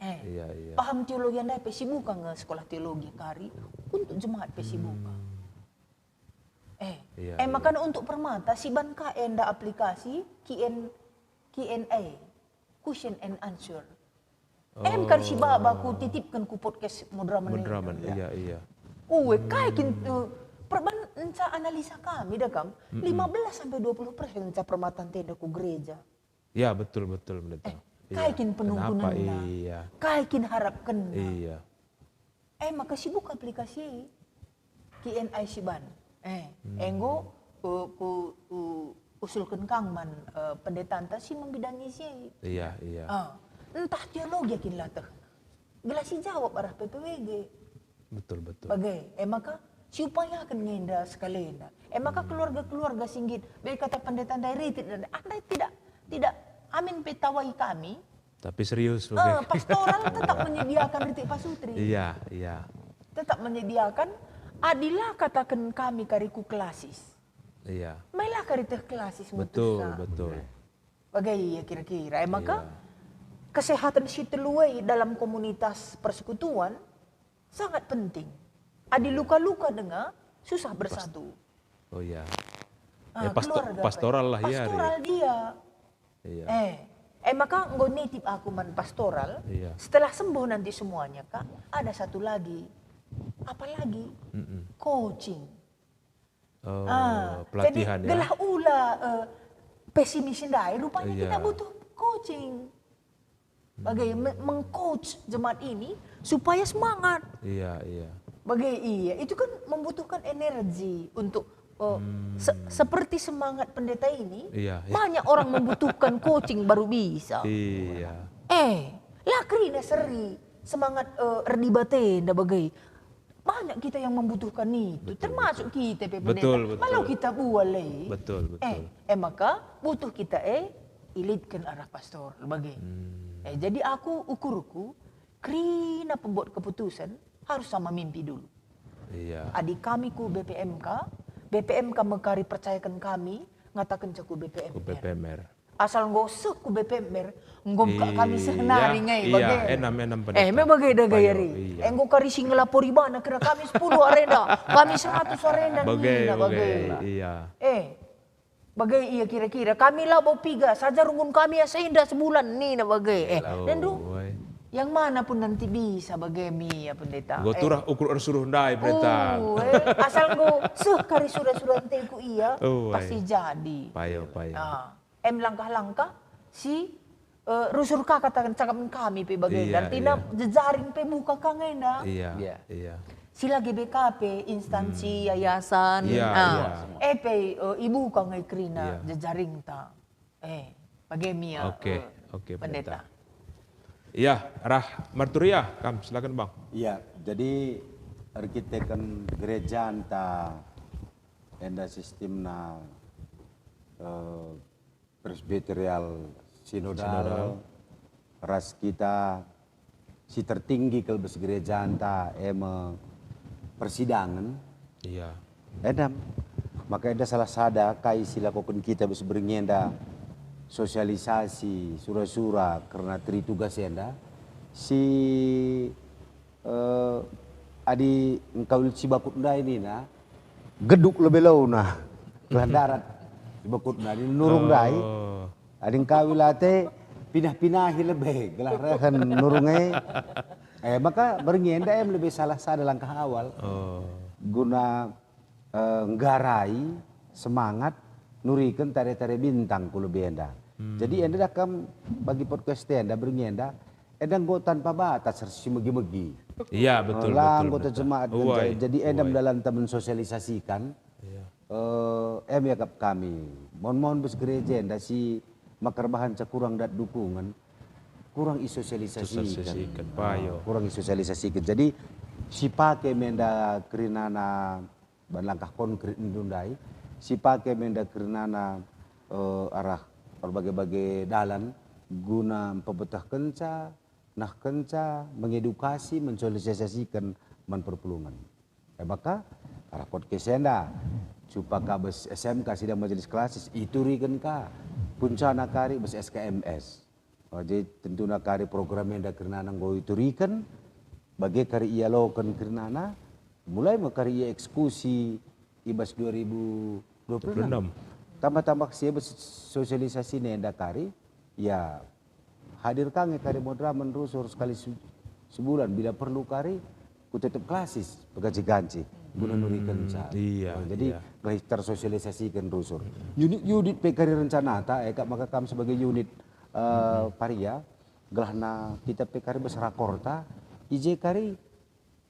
Eh, iya, iya. Paham teologi ndai pe sibuka nge sekolah teologi kari untuk jemaat pe sibuka. Hmm. Eh, iya, eh, iya. Makana untuk permata siban ka enda aplikasi Q and, Q and A, question and answer. Em kan si baba ku titipken ku podcast Moderamen. Moderamen, iya, iya. Uwe, kai kin, eh, perban enca analisa kami da kam, mm-mm. Lima belas sampai dua puluh persen enca permatan tenda ku gereja. Ya, betul, betul, pendeta. Eh, iya. Kai kin penungkunenna? Kenapa? Iya. Kai kin harapkenna? Iya. Eh, maka sibuka aplikasi Q and A siban. Eh, hmm. Enggo, uh, ku, ku usulken kang man, uh, pendetanta si membidangi si. Iya, iya. Ah, ntah teologi kin lateh. Gelah si jawab arah P P W G. Betul, betul. Bage, eh, maka siupayaken ngenda sekalenda. Eh, maka hmm. Keluarga-keluarga singgit, baik kata pendeta ndai ritit dan andai tidak, tidak amin pe tawai kami, tapi serius, eh, pastoral tetap menyediakan ritik pasutri. Iya, iya. Tetap menyediakan, adila kataken kami kari ku klasis. Iya. Mailah kari teh klasis betul, mutusna. Betul. Bage ia kira-kira. Eh, maka iya. Kesehatan si telu e dalam komunitas persekutuan sangat penting. Adi luka-luka denga, susah bersatu. Oh iya. Ah, ya, pasto-, keluarga, pastoral lah ya. Pastoral dia. Iya. Eh, eh, maka enggo nitip aku man pastoral. Iya. Setelah sembuh nanti semuanya, Kak, ada satu lagi. Apa lagi? Mm-mm. Coaching. Oh, ah, pelatihan jadi, ya. Gelah ula, eh, pesimis ndai, rupanya iya. Kita butuh coaching. Bage me-, mengcoach jemaat ini supaya semangat. Iya, iya. Bage, iya, itu kan membutuhkan energi untuk, eh, hmm. Se-, seperti semangat pendeta ini, iya, iya. Banyak orang membutuhkan coaching baru bisa. Iya. Eh, lah kerina seri semangat, eh, erdibatenda bage. Banyak kita yang membutuhkan itu, betul, termasuk betul. Kita pe pendeta. Betul, betul. Malah kita bual, eh. Betul, betul. Eh, eh, maka butuh kita, eh, ilitken arah pastor bage. Hmm. Eh, jadi aku ukurku, kerina pembuat keputusan harus sama mimpi dulu. Iya. Adi kami ku B P M K, B P M K mekari percayaken kami, ngataken ku B P M R. Ku B P M R. Asal enggo seh ku B P M R, enggo ka kami seh nari ngai, iya, bage. Enam, enam pendeta. Eh, me bage da gaya ri. Iya. Enggo kari si ngelapori bana kira kami sepuluh arenda, kami seratus arenda, bage, nina bage, bage. Iya. Eh, bage ia kira-kira. Kami labo piga, saja runggun kami asa enda sebulan, nina bage. Eh, oh, dan du, woi. Yang mana pun nanti bisa bage mia pendeta. Enggo turah ukur ersuruh ndai pendeta. Oh, eh, asal enggo seh kari sura-sura enteku ia, oh, woi. Pasti jadi. Payo, payo. Ah. Em langkah-langkah si, eh, rusur ka kataken cakap kami pe bage. Iya, artina iya. Jejaring pe buka ka ngena. Iya, iya. Iya. Si lagi B K P, instansi, hmm. Yayasan. Iya, ah. Iya. Eh, pe, eh, ibuka ngai kerina iya. Jejaringta. Eh, bage mia, oke, eh, oke, pendeta. Pendeta. Iya, arah marturia, kam, silakan, Bang. Iya, jadi erkiteken gerejanta enda sistemna, eh, presbyterial sinodal, sinodal. Ras kita si tertinggi kal bas gerejanta, e me persidangen. Iya. Enda, maka enda salah sada kai si lakoken kita bas berngi enda, sosialisasi, sura-sura kerna teri tugas enda, si Eh, adi engkau sibakut ndai nina, geduk lebe launa, kelah ndarat sibakut ndai, nurung ndai. Oh. Adi ngkawi late, pinah-pinahi lebe, gelah rehen nurung e. Eh, maka berngi enda em lebe salah sada langkah awal. Oh. Guna, eh, nggarai semangat nuriken tare-tare bintang ku lebe enda. Hmm. Jadi enda dah kam bagi podcast enda berngi enda, enda enggo tanpa batas ras si megi-megi. Iya, betul, eh, la betul, anggota betul. Jemaat. Uai, jadi enda uai. Dalan temen sosialisasikan. Iya. Eh, em iakap kami. Mohon-mohon bas gereja enda si maka erbahanca kurang dat dukungen, kurang isosialisasiken. Sosialisasiken, ah, payo. Kurang isosialisasiken. Jadi, si pake me enda kerinana ban langkah konkret ndai, si pake me enda kerinana, eh, arah erbage-bage dalan guna mpebetehkenca, nahkenca, mengedukasi, mensosialisasiken man perpulungen. E maka, arah podcast enda, cupa ka bas S M K sidang majelis klasis, ituriken ka, kuncana kari bas S K M S. Oh, jadi tentuna kari program enda kerinana enggo ituriken, bage kari ialoken kerinana, mulai me kari ia eksekusi i bas dua ribu dua puluh enam. Dua puluh enam. Tambah-tambah si bas sosialisasi enda kari, ya, hadir ka nge kari moderamen rusur sekali se-, sebulan, bila perlu kari, ku tetep klasis, peganci-ganci, guna nurikenca. Hmm, iya, oh, jadi iya. Gelah tersosialisasiken rusur. Hmm. Unit-unit pe kari rencanata, eh, kap maka kam sebagai unit, eh, paria, gelahna kita pe kari bas rakorta, i je kari,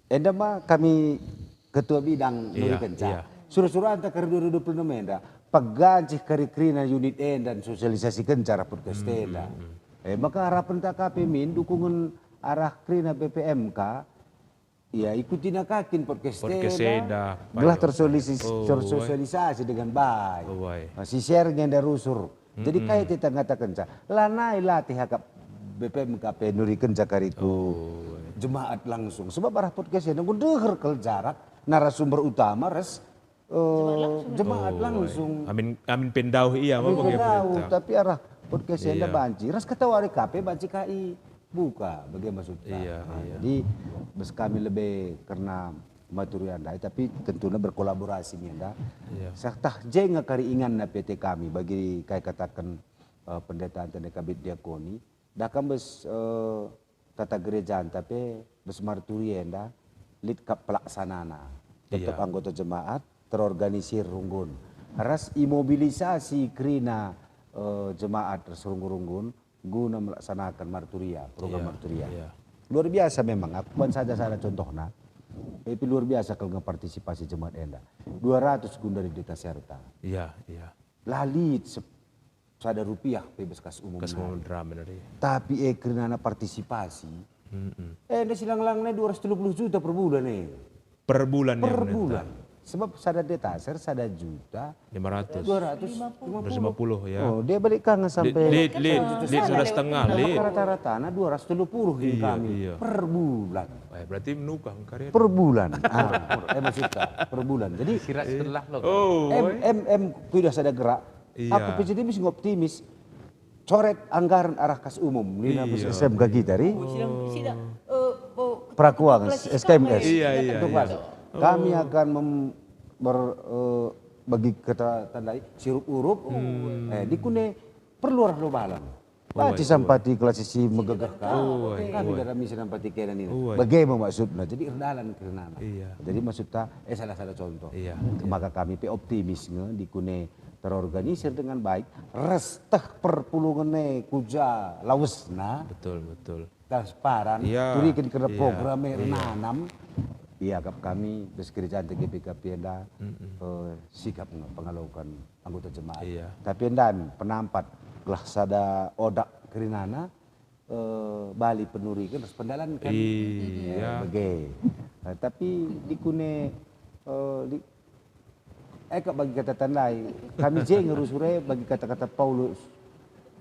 enda ma kami ketua bidang iya, nurikenca. Iya. Sura-suranta kari dua ribu dua puluh enam enda, peganci kari kerina unit enda, sosialisasikenca arah podcast enda. Hmm, hmm, hmm. Eh, maka harapenta ka pe min dukungen arah kerina B P M K, ya, ikutina ka kin podcast enda. Podcast enda, gelah payo. Tersolisi-, oh, tersosialisasi dengan baik. Oh, baik. Nah, si share nge enda rusur. Jadi, mm-mm, kai kita ngatakenca, lanai latih akap B P M K pe nurikenca kari ku, oh, baik, jemaat langsung. Sebab arah podcast enda enggo ndeher kal jarak narasumber utama ras, eh, jemaat langsung. Jemaat langsung. Oh, amin, amin pe ndauh ia, amin pe ndauh, tapi arah podcast enda banci. Ras ketawari ka pe banci kai buka, bage maksudta. Iya, nah, iya. Jadi, bas kami lebe kerna maturi ndai, tapi tentuna berkolaborasi mi enda. Iya. Sah tah je nge kari inganna P T kami bagi kai kataken, eh, pendeta ntene kabit diakoni. Dah kam bas, eh, tata gerejanta pe, bas marturi enda, lit kap pelaksanana. Tetap, iya, anggota jemaat, terorganisir runggun. Ras imobilisasi kerina, eh, jemaat ras runggun-runggun guna melaksanakan marturia, program, iya, marturia. Iya. Luar biasa memang, aku ban saja sada contohna, tapi luar biasa kal nge partisipasi jemaat enda. Dua ratus gundari ditaserta. Iya, iya. La lit sep-, sada rupiah pe bas kas umum. Kas umum nari. Tapi e kerinana partisipasi. Mm-mm. Eh, enda silang-langna dua ratus telu puluh juta per bulan e. Per bulan ya. Per bulan. Sebab sada detaser sada juta lima ratus. Dua ratus lima puluh. Dua ratus lima puluh ya. Oh, dia balik kangen sampai lit, lit, lit, lit sada setengah, lit. Rata-ratana dua ratus telu puluh, iya, kami, iya, per bulan. Eh, berarti menukah karya. Per bulan. Ah, eh, maksudnya per bulan. Jadi, sirat setelah lo. Oh, em, em, em, kuidah sada gerak. Iya. Aku pe jadi mesti ngoptimis. Coret anggaran arah kas umum, nina bas, iya, S M K kita, ri? Oh, sidang, sidang, eh, oh, perakuangan, kelas S K M S. Iya, iya, iya. Kami akan mem-, ber-, eh, bagi kata tandai, sirup urup, hmm, eh, dikune perlu arah lobalan. Oh, baci sampati kelas isi megegeh ka. Oh, kami dalam misi nampati kena nina. Oh, bage me maksudna. Jadi erdalan kerinana. Iya. Jadi maksudta, eh, salah sada contoh. Iya, iya. Maka kami pe optimis nge dikune terorganisir dengan baik, ras teh perpulungen e kuja lawesna. Betul, betul. Transparan, iya, turiken kerna, iya, program e, iya, nanam. Iakap kami, bas gereja G P K P enda, mm-mm, eh, sikap nge pengaloken anggota jemaat. Iya. Tapi enda mi penampat, gelah sada odak kerinana, eh, bali penuriken ras pendalanken. Iya. Eh, bage. Eh, tapi dikune, eh, di, eh, kak bagi kata tandai, kami je nge rusur e bagi kata-kata Paulus.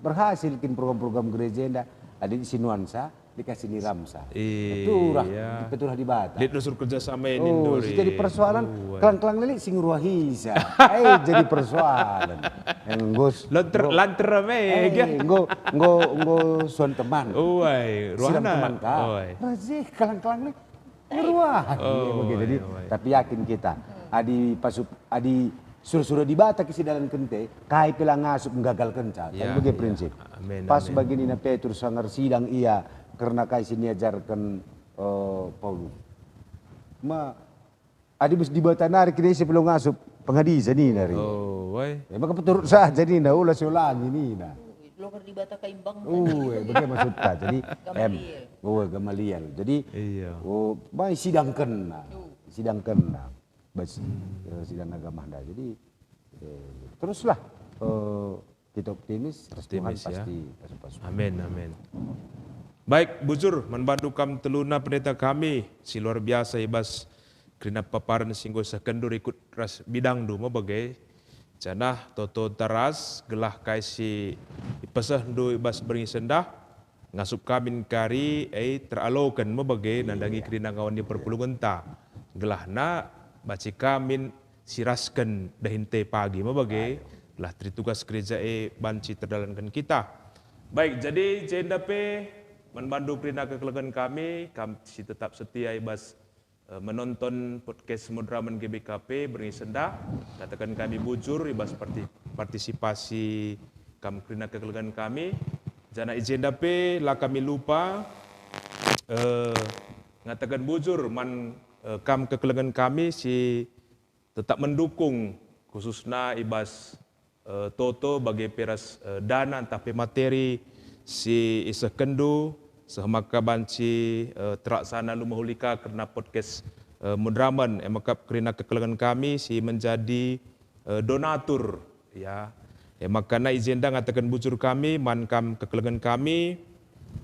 Berhasil kin program-program gereja enda, adi si nuansa, dikasih niramsa. Iya. Keturah, keturah Dibata. Lit rusur kerjasama ini, oh, ndori. Si jadi persoalan, oh, kelang-kelang nelik si ngeruahisa. Eh, jadi persoalan. Enggo s-, lanter, enggo, lanter me, eh, ya. Enggo, enggo, enggo suan teman. Uai, siram ruahna. Teman ka. Uai. Raje, kelang-kelang nih. Ngeruah. Oh, iya, begitu. Jadi, uai, uai, tapi yakin kita, adi pasup-, adi Sura-sura Dibata kisidalanken te, kai pe la ngasup nggagalkenca. Kan bage prinsip. Pas bagi nina Petrus sanga ersidang ia kerna kai si niajarken, eh, Paulus. Ma, adi bas Dibata nari kira ise pe la ngasup pengadiken nina ri. Oh, wai. Ya, maka peturut saja nina, ula siolangi nina. Loker Dibata kaimbang. Oh, eh, bage maksudta. Jadi, em, Gamaliel. Oh, Gamaliel. Jadi, iya, oh, mai sidangkenna. Sidangkenna. Bas, eh, sidang agama enda. Jadi, eh, teruslah, eh, kita optimis, ras Tuhan pasti pasu-pasu. Amin, amin. Baik, bujur, man bandu kam teluna pendeta kami, si luar biasa i bas kerina peparen si enggo isehkenndu rikut ras bidangndu me bage. Janah toto teras gelah kai si ipesehndu i bas berngi sendah, ngasup kamin kari, e, teraloken me bage nandangi kerina ngawan ni perpulungenta. Gelahna banci kamin sirasken dahin te pagi me bage, gelah teritugas gereja e banci terdalanken kita. Baik, jadi jenda pe man bandu kerina kekelengen kami, kam si tetap setia i bas eh, menonton podcast Moderamen G B K P berngi sendah, kataken kami bujur i bas parti-, partisipasi kam kerina kekelengen kami. Janah i jenda pe la kami lupa, eh, ngataken bujur man, eh, kam kekelengen kami si tetap mendukung, khususna i bas eh, toto bage pe ras, eh, dana ntah pe materi si isehkenndu, seh maka banci, eh, terlaksana alu mehuli ka kerna podcast, eh, Moderamen, e maka kerina kekelengen kami si menjadi, eh, donatur, ya. E maka na i jenda ngataken bujur kami man kam kekelengen kami,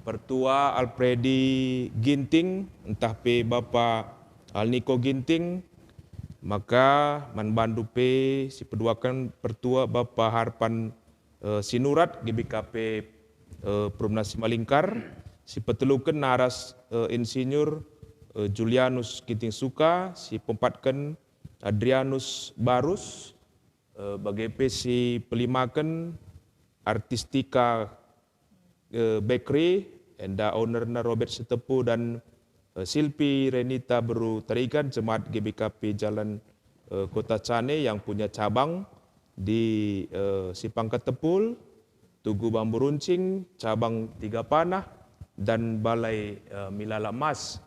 Pertua Alpredi Ginting, ntah pe Bapa Alniko Ginting, maka man bandu pe si peduaken Pertua Bapa Harpan, eh, Sinurat, G B K P, eh, Perumna Simalingkar, si peteluken naras, eh, Insinyur, eh, Julianus Ginting Suka, si peempatken Adrianus Barus, eh, bage pe si pelimaken Artistika, eh, Bakery, enda ownerna Robert Sitepu dan, eh, Silpi Renita Beru Tarigan, jemaat G B K P Jalan, eh, Kota Cane yang punya cabang di, eh, Simpang Ketepul, Tugu Bambu Runcing, cabang Tiga Panah, dan Balai, eh, Milala Emas.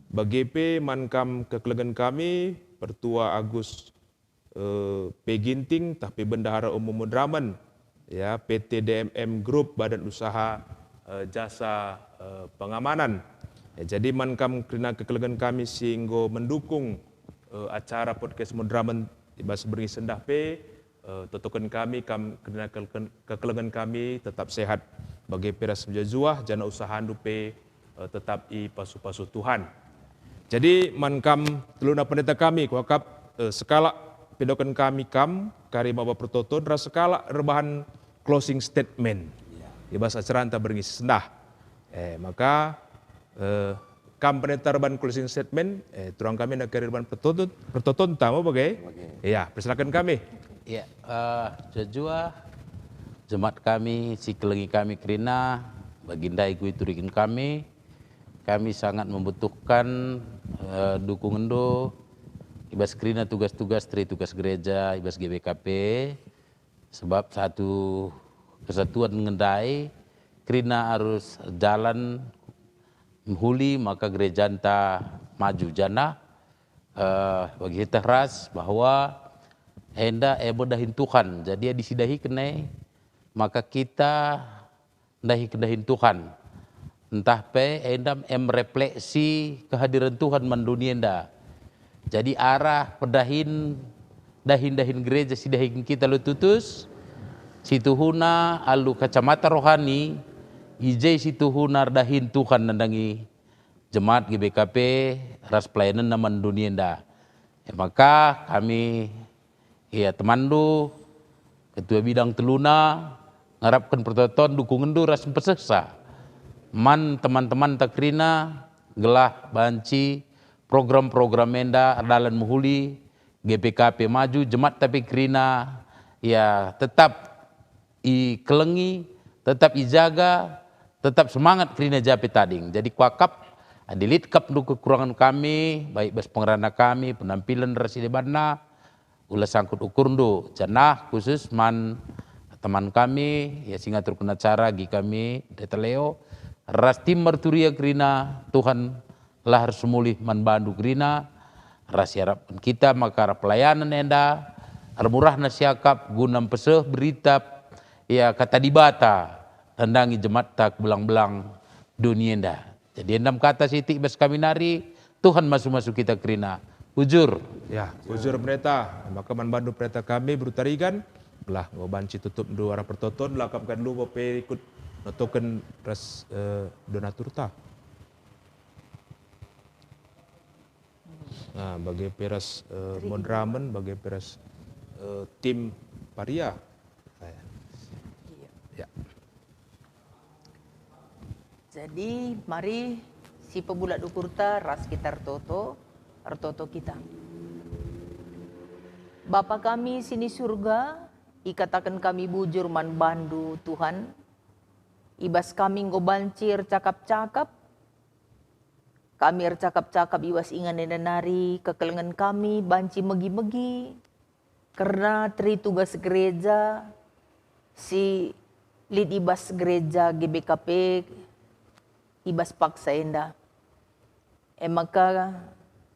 Bage pe man kam kekelengen kami, Pertua Agus eh, P. Ginting, tah pe Bendahara Umum Moderamen, ya, P T D M M Group, Badan Usaha, eh, Jasa, eh, Pengamanan. Ya, jadi man kam kerina kekelengen kami si enggo mendukung, eh, acara podcast Moderamen i bas berngi sendah pe, eh, totoken kami kam kerina kekelengen, kekelengen kami tetap sehat bage pe ras mejuah-juah, janah usahandu pe eh, tetap ipasu-pasu Tuhan. Jadi man kam teluna pendeta kami, kuakap, eh, sekalak pidoken kami kam kari maba pertoton ras sekalak erbahan closing statement. Iya. I bas acaranta berngi sendah. Eh, maka, eh, kam pendeta erbahan closing statement, eh, turang kami enda kari erbahan pertoton, pertotonta me bage? Bage. Iya, persilaken kami. Iya, eh, juah-juah jemaat kami, si kelengi kami kerina, bagi ndai ku ituriken kami, kami sangat membutuhkan, eh, dukungenndu i bas kerina tugas-tugas, teritugas gereja i bas G B K P, sebab satu kesatuan nge ndai kerina arus jalan mehuli maka gerejanta maju, janah, eh, bagi kita ras bahwa enda e me dahin Tuhan. Jadi adi sidahiken e, maka kita ndahiken dahin Tuhan. Ntah pe enda em refleksi kehadiran Tuhan man dunia enda. Jadi arah pedahin, dahin-dahin gereja sidahiken kita alu tutus, situhuna alu kacamata rohani, i je situhuna erdahin Tuhan nandangi jemaat G B K P ras pelayanenna man dunia enda. E maka kami, ia temanndu, ketua bidang teluna, ngarapken pertoton dukungenndu ras mpesehsa man teman-temanta kerina, gelah banci program-program enda erdalan mehuli, G P K P maju, jemaat tapi kerina, ia tetap ikelengi, tetap ijaga, tetap semangat kerina ja pe tading. Jadi kuakap, adi lit kap ndu kekurangen kami, baik bas pengerana kami, penampilen ras si debanna, ula sangkut ukurndu, janah khusus man teman kami, ya, si ngaturken acara agi kami, Pendeta Leo, ras tim merturia kerina, Tuhan lah ersemulih man bandu kerina, ras iarapken kita maka arah pelayanan enda, ermurahna siakap guna mpeseh berita, ya, kata Dibata, nandangi jematta ku belang-belang doni enda. Jadi endam kata sitik bas kami nari, Tuhan masu-masu kita kerina. Bujur. Ya, bujur Pendeta. Maka man bandu Pendeta kami, Beru Tarigan, gelah enggo banci tutupndu arah pertoton, lakap ka dulu pe ikut notoken ras, eh, donaturta. Nah, bage pe ras, eh, moderamen, bage pe ras, eh, tim paria. Iya. Ya. Jadi, mari sipebulat ukurta ras kita ertoto, ertoto kita. Bapa kami si ni Surga, ikataken kami bujur man bandu, Tuhan. I bas kami enggo banci ercakap-cakap, kami ercakap-cakap i bas ingan enda nari, kekelengen kami banci megi-megi, kerna teri tugas gereja si lit i bas gereja G B K P i bas paksa enda. E maka,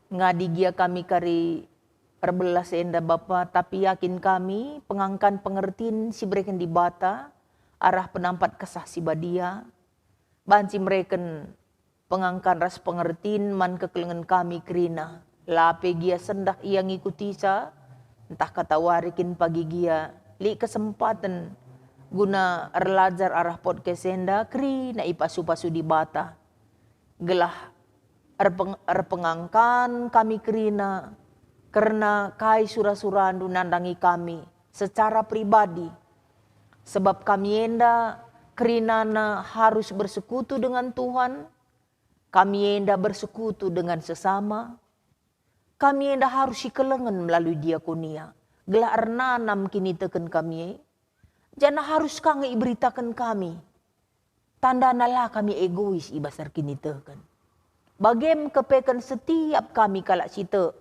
ngadi gia kami kari erbelas enda, Bapa, tapi yakin kami pengangkan pengertin si ibereken Dibata arah penampat Kesah Si Badia, banci mereken pengangkan ras pengertin man kekelengen kami kerina. La pe gia sendah ia ngikutisa, ntah katawari kin pagi gia lit kesempaten guna erlajar arah podcast enda kerina ipasu-pasu Dibata. Gelah erpeng-, erpengangkan kami kerina kerna kai sura-surandu nandangi kami secara pribadi. Sebab kami enda kerinana harus bersekutu dengan Tuhan, kami enda bersekutu dengan sesama, kami enda harus sikelengen melalui diakonia, gelah ernanam kiniteken kami e, janah harus ka nge iberitaken kami. Tandana la kami egois i bas erkiniteken. Bage me kepeken setiap kami kalak si tek,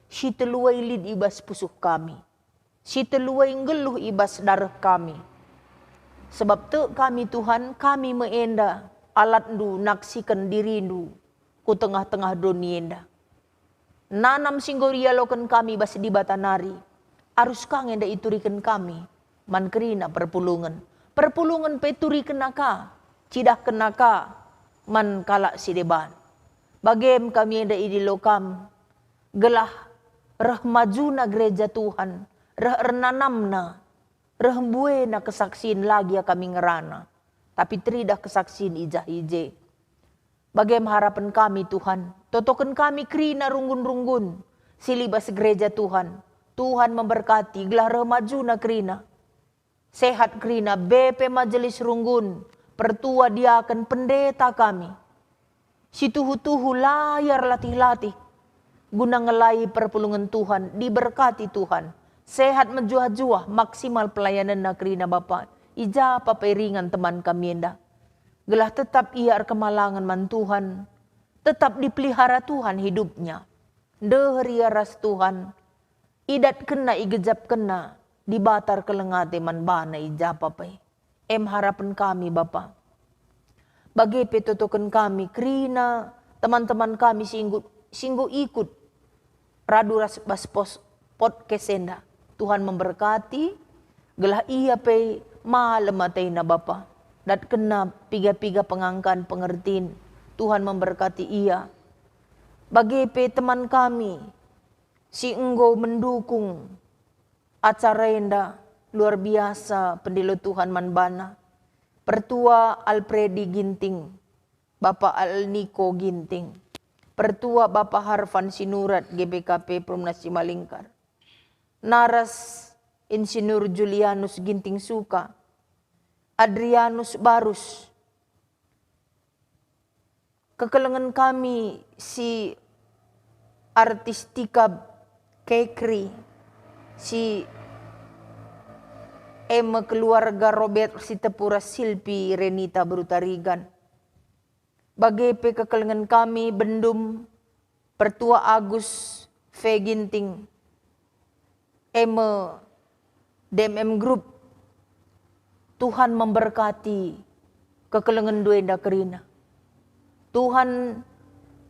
si teluai lit i bas pusuh kami, si teluai nggeluh i bas dareh kami. Sebab tek kami, Tuhan, kami me enda alatndu naksiken dirindu ku tengah-tengah doni enda. Nanam si enggo ialoken kami bas Dibata nari, arus ka nge enda ituriken kami man kerina perpulungen. Perpulungen pe turikenna ka, cidahkenna ka man kalak si deban. Bage me kami enda idilo kam, gelah reh majuna gereja Tuhan, reh ernanamna, reh mbuena kesaksin la gia kami ngerana, tapi teridah kesaksin i jah i je. Bage me harapen kami, Tuhan. Totoken kami kerina runggun-runggun si lit i bas gereja Tuhan. Tuhan memberkati, gelah reh majuna kerina. Sehat kerina, be pe majelis runggun, pertua, diaken, pendeta kami. Si tuhu-tuhu la ia erlatih-latih guna ngelai perpulungen Tuhan, diberkati Tuhan. Sehat mejuah-juah, maksimal pelayanenna kerina Bapa. I ja pe ringan teman kami enda. Gelah tetap ia erkemalangen man Tuhan, tetap dipelihara Tuhan hidupnya. Ndeher ia ras Tuhan, idatkenna, igejapkenna, Dibata erkeleng ate man bana i ja pe. Em harapen kami, Bapa. Bage pe totoken kami kerina teman-teman kami si enggo, si enggo ikut radu ras bas pos, podcast enda. Tuhan memberkati, gelah ia pe malem atena, Bapa. Datkenna piga-piga pengangkan pengertin. Tuhan memberkati ia. Bage pe teman kami si enggo mendukung acara enda, luar biasa pendilo Tuhan man bana. Pertua Alpredi Ginting, Bapa Alniko Ginting, Pertua Bapa Harvan Sinurat G B K P Perumnas Simalingkar, naras Insinyur Julianus Ginting Suka, Adrianus Barus, kekelengen kami si Artistika Kekri, si e me keluarga Robert Sitepu ras Silpi Renita Berutarigan. Bage pe kekelengen kami Bendum, Pertua Agus V Ginting, e me D M M Group. Tuhan memberkati kekelengenndu enda kerina. Tuhan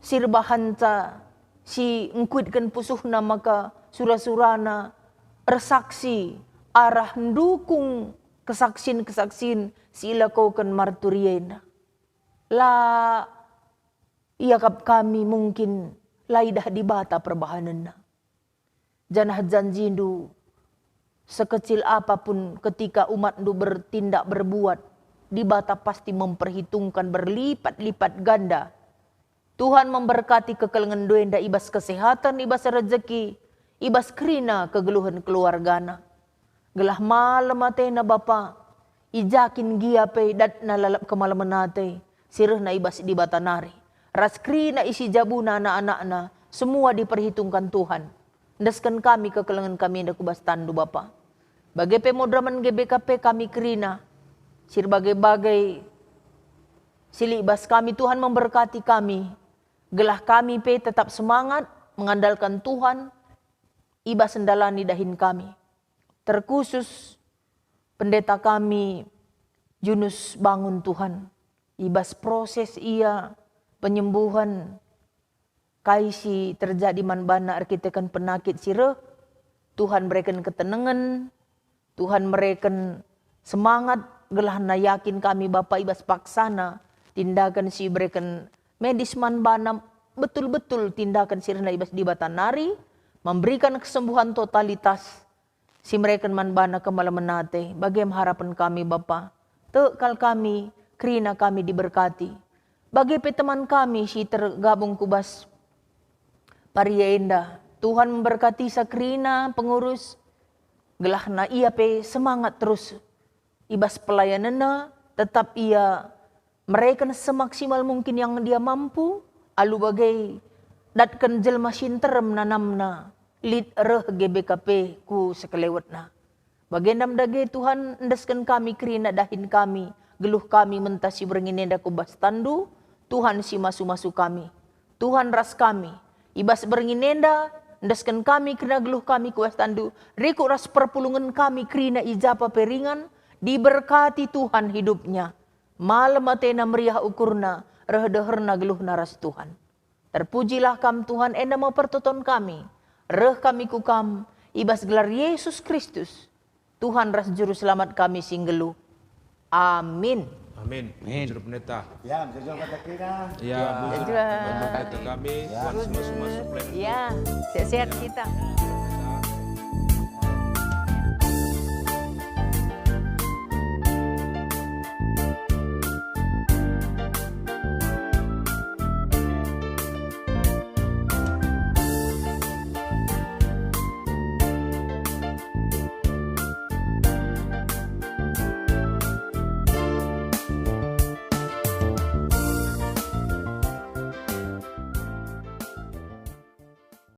si erbahanca, si ngkuitken pusuhna maka sura-surana ersaksi arah ndukung kesaksin-kesaksin si ilakoken marturia enda. La iakap kami mungkin la idah Dibata perbahanenna. Janah janjindu, sekecil apapun ketika umatndu bertindak berbuat, Dibata pasti memperhitungkan berlipat-lipat ganda. Tuhan memberkati kekelengenndu enda i bas kesehatan, i bas rejeki, i bas kerina kegeluhen keluargana. Gelah malem atena Bapa, i ja kin gia pe datna lalap kemalemen ate si rehna i bas Dibata nari, ras kerina isi jabuna anak-anakna, semua diperhitungkan Tuhan. Endesken kami kekelengen kami enda ku bas tanNdu, Bapa. Bage pe moderamen G B K P kami kerina, si erbage-bage si lit i bas kami, Tuhan memberkati kami, gelah kami pe tetap semangat mengandalkan Tuhan i bas ndalani dahin kami. Terkhusus pendeta kami, Junus Bangun, Tuhan, i bas proses ia penyembuhan, kai si terjadi man bana erkiteken penakit si reh, Tuhan mereken ketenengen, Tuhan mereken semangat, gelahna yakin kami Bapa i bas paksana tindakan si ibereken medis man bana, betul-betul tindakan si rehna i bas Dibata nari memberikan kesembuhan totalitas si mereken man bana kemalemen ate. Bage me harapen kami, Bapa. Tek kal kami, kerina kami diberkati. Bage pe teman kami si tergabung ku bas paria enda. Tuhan memberkatisa kerina pengurus, gelahna ia pe semangat terus i bas pelayanenna, tetap ia mereken semaksimal mungkin yang dia mampu, alu bage datken jelma si nterem nanamna lit reh G B K P ku sekelewetna. Bagenda me dage, Tuhan, endesken kami kerina dahin kami, geluh kami mentah si berngi enda ku bas tanNdu, Tuhan si masu-masu kami. Tuhan ras kami. I bas berngi enda, endesken kami kerina geluh kami ku bas tanNdu, rikut ras perpulungen kami kerina i ja pe ringan, diberkati Tuhan hidupnya. Malem atena, meriah ukurna, reh deherna geluhna ras Tuhan. Terpujilah Kam, Tuhan, enda me pertoton kami. Reh kami ku Kam, i bas gelar Yesus Kristus, Tuhan ras Juru Selamat kami si nggeluh. Amin. Amin. Amin. Bujur Pendeta. Ya, bujur Pendeta kerina. Ya, bujur Pendeta kami. Ya. Tuhan si masu-masu pelayanan. Ya, sehat-sehat kita.